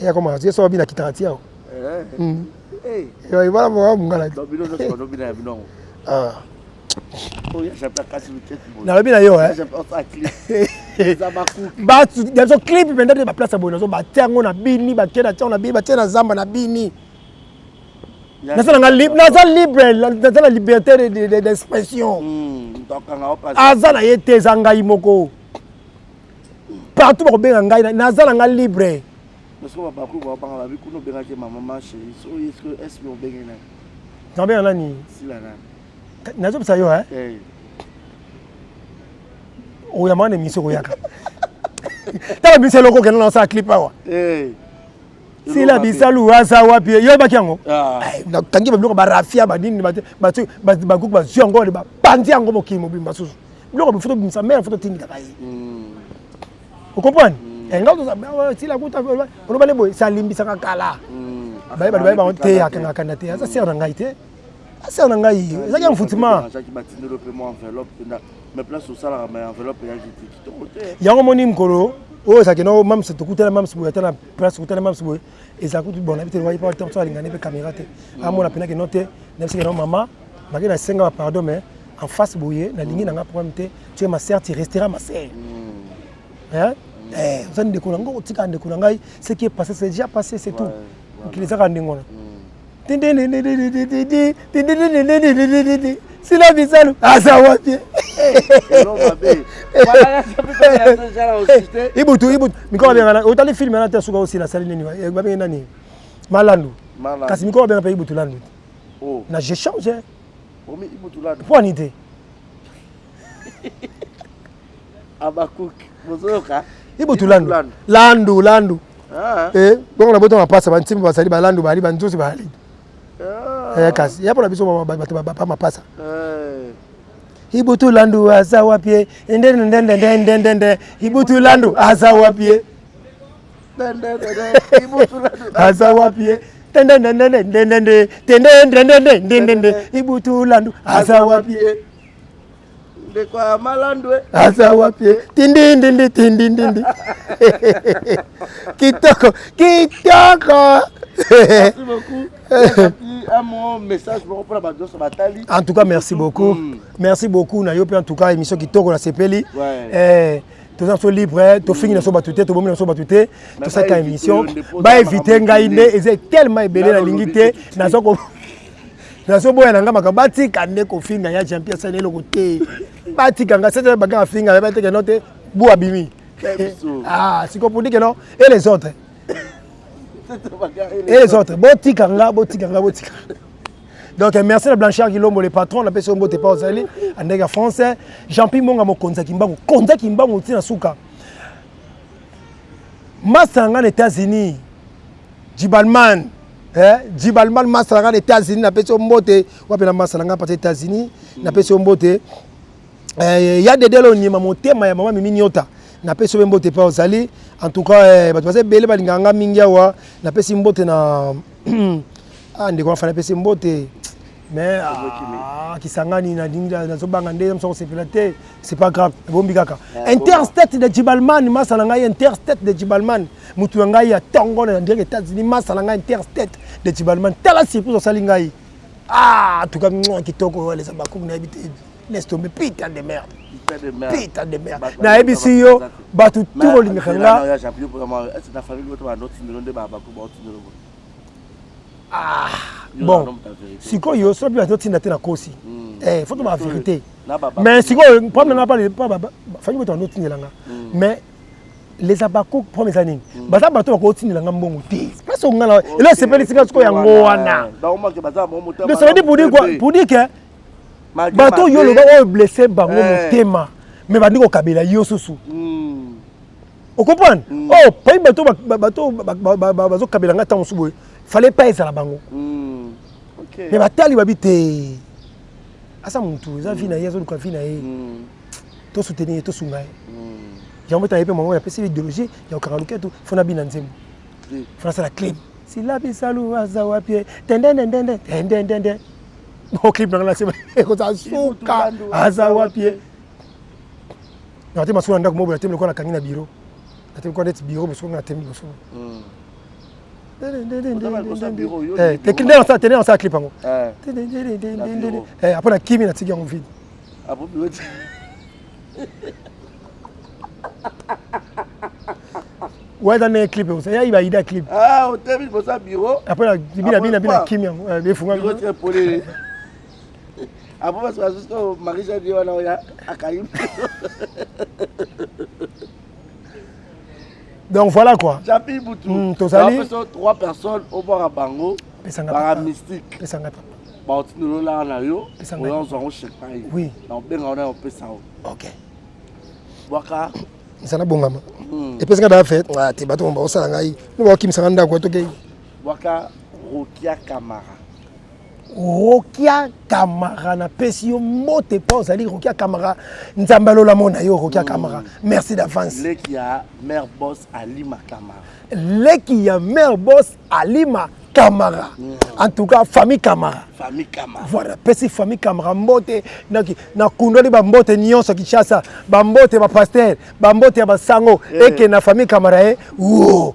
ya koma ye so abina kitaka ti awa ebala mongo mongala ah nalobi na yo bato clip mpenza te baplace ya boye nazo batia yango na bini batie na tiango na bini batie na zamba na bini naza nanga naza libre naza na liberté d'expression hmm, aza na ye te eza ngai moko partout bakobenga ngai naza na ngai libre. Parce que babaku babanga babi kuna obengaki mama ma chérie so est-ce que est-ce que obengi nani? Nabenga nani? Sila nani? Nazobisa yo hein? Hey. Oyamba na émission koyaka. Tala biso eloko okenda na osala clip awa. Hey. Sila bisalu aza wapi? Yo oyebaki yango? Ah. Nakangi ba biloko ba rafia ba nini ba ba bazwi yango bapanzi yango mokili mobimba susu. Biloko bifuto bimisa mère foto tindikaka ye. Ocomprendre? Nga sila kuta oloba ne boye salimbisaka kala. Baye bato baye bango te akangaka kanda te aza sœur na ngai te. Sœur na ngai ezalaki envoûtement. Yango moni mokolo oyo ezalaki no mams tokutana mams boye ata na place tokutana mams boye ezala kutu bon nayebi te wayi pa so alingani mpe caméra te amona mpena keno te nayebisi keno mama make nasenga ba pardon mais en face boye nalingi nanga problème te tu es ma sœur tu resteras ma sœur hein eh oza ndeko na ngai otika ndeko na ngai ce qui est passé c'est déjà passé c'est tout mokili ezaka ndenge wana sila bisalu aza wapi ibutu ibutu mikolo babengana otali filme wana te suka osila asali nini babenge nani malandu kasi mikolo babenga mpe ibutu landu na je change mpo ani te Habakuk bozoyoka ibutu landu landu landu ah. eh bongo na boto mapasa bantimba bazali balandu bali banzuzi bali ah. eh kasi ya pona biso bato ba mapasa eh. ibutu landu aza wapi nde nde nde nde nde nde ibutu landu aza wapi aza wapi tendendendendendende tendendendendendende ibutu landu aza wapi ndeko ya malandwe aza wapi tindindindi tindindindi kitoko kitoko merci beaucoup un mot message moko mpona bato nyonso batali en tout cas merci beaucoup mm. merci beaucoup na yo mpe en tout cas émission kitoko nasepeli ouais. eh, toza biso libre tofingi na biso bato te tobomi na biso bato te tosalaka émission baevite ngai nde eza tellement ebele nalingi te naza nazoboya na nga makambo batika nde kofinga ya jean pierre asali eloko te batika nga sete baka afinga bateke no te bu abimi ah siko pour dire que non et les autres et les autres botika nga botika nga botika donc merci na blanchard kilombo le patron napesi yo mbote pa ozali andenge ya français jean pi monga mokonzi ya kimbangu konza kimbangu ntina suka masta na nga na états-unis Jibalman eh, Jibalman masta na nga na États-Unis napesi yo mbote wapi na masta na nga pati États-Unis napesi yo mbote eh, ya Dedele Onyema motema ya mama Mimi Nyota napesi yo mbote pa ozali en tout cas eh, bato baza ebele balingaka nga mingi awa napesi mbote na ah, ndeko afana napesi mbote mais ah, Kisangani nazobanga nde mosu akosepela te c'est pas grave ebombi kaka interstate de Jibalman masa na ngai interstate de Jibalman mutu na ngai ya tongo na direct États-Unis masa na ngai interstate de Jibalman tala surprise osali ngai ah en tout cas mwa kitoko oyo les abakuku nayebi te laisse tomber putain de merde putain de merde nayebisi yo bato tu bolingaka nga ah bon sikoyo soki bazotinda te na kosi hmm. eh, faut toba vérité mais sikoyo problème nanga pa famille boto bandotindela nga hmm. mais les abako problème eza nini hmm. baza bato bakotindela nga mbongo te place oyo nga na elo esepelisi nga sikoyo yango wana donc ça veut dire pour dire quoi pour dire que bato oyo oloba oyo blesse bango eh. motema mais bandi kokabela yo susu ocomprendre mm. oh pai bato bato bazokabela ngai ntango mosusu boye fallait pas ezala bango mm. mais batali babi te aza motu eza vie na ye azoluka vie na ye mm. tosoutenir ye tosunga ye yango mpe taye mpe mwango napesi idéologie ya kokanga loketu fo nabina nzembo fo nasala clip sila bisalu aza wapi tendendendende tendendende bo clip nanga nasema ekozala suka aza wapi natemi masuku na ndako moko boye natemi lokola nakangi na biro natemi lokola neti biro mosuku nga natemi liboso tene nasala clip yango apres nakimi natiki yango vide ouais eza ndenge clip ya iba ida clip apres bina bina bina kimi yango efunga Apo basi basusu oyo Marie Jeanne ye wana oyo akangi. Donc voilà quoi. Japi Butu. Tozali. Trois personnes au bord à bango. Para mystique. Pesanga papa. Baotindelo laa na yo. Pesanga. Oyo ozwa ngo chez ngai. Oui. Na obenga wana opesa yo. OK. Bwaka. Ezala bongama. Epesi nga daa fait. Ah te bato baosala ngai. No bakimisa nga ndako tokei. Bwaka Rokia Kamara. Rokia Kamara napesi yo mbote mpo ozali Rokia Kamara nzambe alola mona yo Rokia Kamara merci d'avance. Leki ya mère boss Alima Kamara. Leki ya mère boss Alima Kamara. En tout cas famille Kamara. Famille Kamara. Voilà, pesi famille Kamara mbote nakundoli bambote nyonso Kinshasa, bambote ba pasteur, bambote ya basango eke na famille Kamara e. Wo.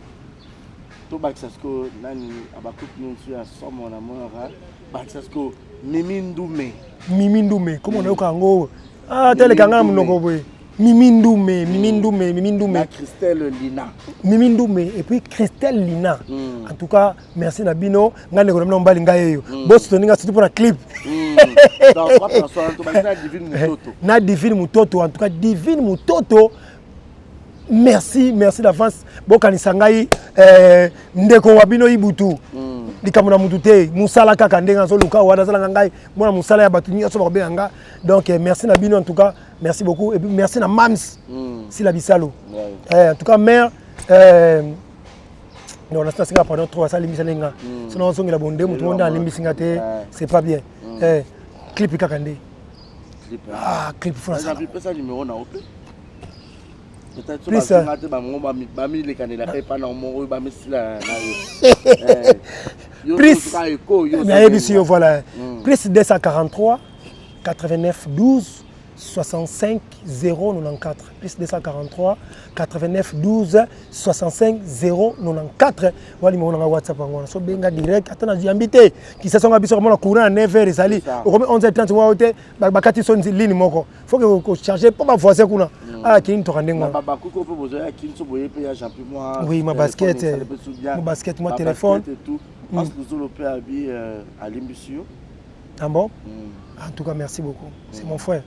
Tobakisa sikoyo nani abakuti nyonso ya somo na monaka bakisa sikoyo Mimi Ndume. Mimi Ndume, comment onayoka yango? Ah, teleka nga na monoko boye. Mimi Ndume, Mimi Ndume, Mimi Ndume. Na Christelle Lina. Mimi Ndume et puis Christelle Lina. En tout cas, merci na bino, nga ndeko na bino mobali ngai eyo. Boss toninga surtout pour la clip. Donc, trois personnes, tobakisa na Divine Mutoto. Na Divine Mutoto, en tout cas Divine Mutoto. Merci, merci d'avance. Bokanisa ngai ndeko wa bino Ibutu. Likambo na mutu te, musala kaka ndenge azoluka wana azalanga ngai, mwana musala ya bato nyonso bakobenga nga. Donc merci na bino en tout cas, merci beaucoup et puis merci na Mams. Sila Bisalo. En tout cas mère non, na singa pardon trop asali misala nga. Sinon ozongela bonde mutu monde alimbisi nga te, c'est pas bien. Clip kaka nde. Clip. Ah, clip faut na sala. Pesa numéro na ope. Peut-être Plus, bazinga te bango bamilekanelaka epa na moko oyo bamisila na yo. Plus, nayebisi yo voilà. Plus 243 89 12 65 094. Plus 243 89 12 65 094. Wali mo na WhatsApp yango wana. So benga direct ata na yambi te. Kisasa nga biso komona courant na 9h ezali. Okomi 11h30 wa te bakati so ligne moko. Faut que ko charger pour ba voisin kuna. Ah kini toka ndenge wana. Ba kuko pe bozo ya kini so boye pe ya Jean-Pierre moi. Oui, ma basket, mon basket, mon téléphone. Et tout. Parce que nous le abi alimbisi yo. Ah bon? En tout cas, merci beaucoup. C'est mon frère.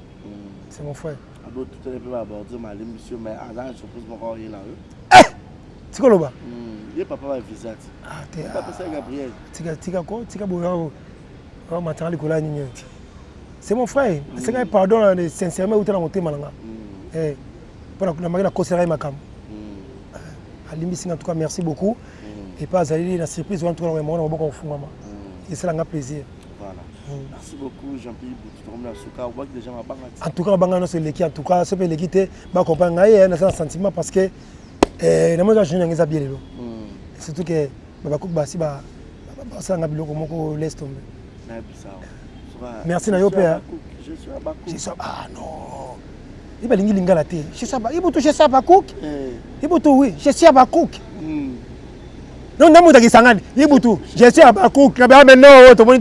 C'est mon frère. Abo tout à l'heure aborder ma alimbisi yo mais aza surprise moko ye na yo. Eh! Tikoloba. Ye papa ba visa. Ah te. Papa c'est Gabriel. Tika tika ko, tika boyo. Oh matanga likola nini. C'est mon frère. C'est quand pardon sincèrement ou na motema na nga. Eh. Pona na maki na kosera makambo. Alimbisi en tout cas merci beaucoup. Et pas azali na surprise wana tout na mona maboko kofungama. Et c'est un plaisir. Voilà. Merci beaucoup Jean-Pierre Boutou na suka obaki déjà mabanga. En tout cas mabanga nyonso eleki en tout cas sope eleki te ba comprendre ngai na sens sentiment parce que na mona jeune ngeza bien lelo. Surtout que ba ko basi ba basanga biloko moko laisse tomber. Na bisa. Merci na yo père. Je suis Abakouk. Je suis ah non. Il va lingi lingala te. Je suis Abakouk. Ibutu je suis Abakouk. Ibutu oui, je suis Abakouk. Non ndamu takisangani. Ibutu, je suis Abakouk. Na ba mais non, to moni.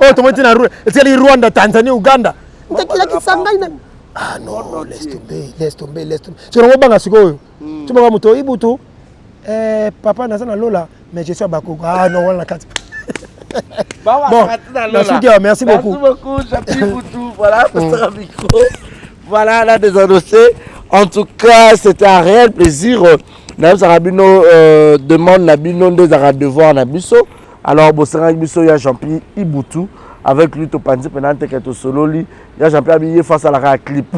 Oh to moni na Rwanda, Rwanda, Tanzanie, Uganda. Ntakila kisangani na Ah non, laisse tomber, laisse tomber, laisse tomber. C'est ngo banga sikoyo. Tu banga moto Ibutu. Eh papa naza na Lola, mais je suis Abakouk. Ah non, wana kati. Bon, merci beaucoup. Merci beaucoup, Jean-Pierre Boutou. Voilà, pour micro. Voilà, là, désannoncé. En tout cas, c'était un réel plaisir. Nous avons demande na bino nde ezalaka devoir na biso. Alors, bosengaki biso ya Jean-Pierre Ibutu avec lui topanzi mpena nteke tosololi ya Jean-Pierre abi ye face alaka clip.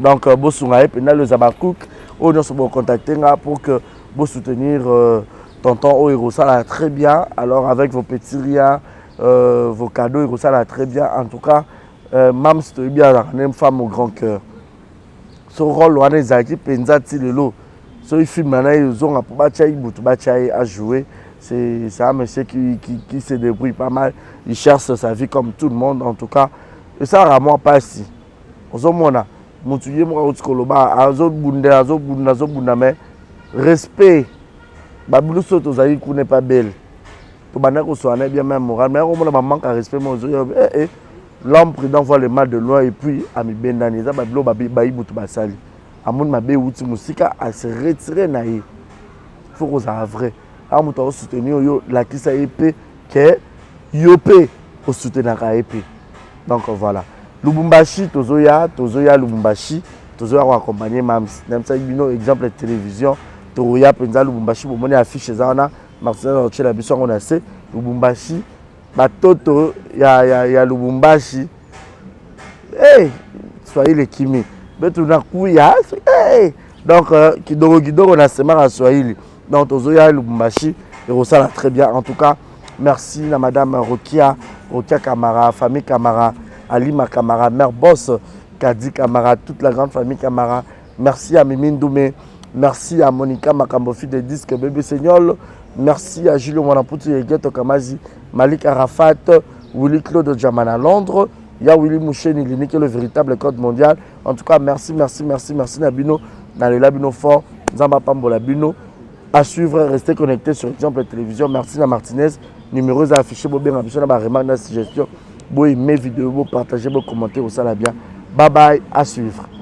Donc bosunga ye mpena les Abakouk oyo nyonso bocontacte nga pour que bosoutenir tonton oyo ekosala très bien. Alors avec vos petits riens, vos cadeaux ekosala très bien. En tout cas, Mams toyebi azalaka nde femme au grand cœur. So rôle wana ezalaki mpenza ti lelo soki film na ye ezonga mpo batya Ibutu batya ye a jouer. C'est un monsieur qui se débrouille pas mal. Il cherche sa vie comme tout le monde. En tout cas, esalaka mwa mpasi ozomona motu ye moko akoti koloba azobunda azobunda azobunda mais respect babilusu oyo tozali kuna epa bele tobanda koswana bien même moral mais akomona bamanque ya respect mo ozoya eh, eh, l'homme prudent voit le mal de loin et puis amibendani eza babilo bayibutu basali amoni mabe euti mosika ase retire na ye. Faut kozala vrai awa moto akosoutenir yo lakisa ye mpe ke yo mpe osoutenaka ye mpe. Donc voilà, Lubumbashi tozoya, tozoya Lubumbashi. Tozoya ko accompagner Mams. Nayebisaki bino exemple ya télévision tokoya mpenza Lubumbashi, bomoni affiche eza wana, Martinez akotiela biso yango na se. Lubumbashi, batoto ya, ya, ya Lubumbashi. Hey, Swahili ekimi betu nakuya hey. Donc euh, kidogo kidogo nasemaka Swahili. Donc tozoya Lubumbashi, ekosala très bien. En tout cas, merci na madame Rokia, Rokia Kamara, famille Kamara, Alima Kamara, mère boss Kadi Kamara, toute la grande famille Kamara. Merci à Mimi Ndoumé, merci à Monica Makambo, fille de disque Bébé Seignol, merci à Julio Mwanaputu Yegeto Kamazi, Malik Arafat, Willy Claude Djaman à Londres, Ya Willy Moucheni, l'unique le véritable code mondial. En tout cas, merci, merci, merci, merci Nabino, Nalela Bino fort, Nzamba Pambola Bino. À suivre, restez connectés sur Exemple Télévision. Merci na Martinez. Numéro affiché, bo benga biso na ba remarque na suggestion. Bo aimer vidéo, bo partager, bo commenter, osala bien. Bye bye, à suivre.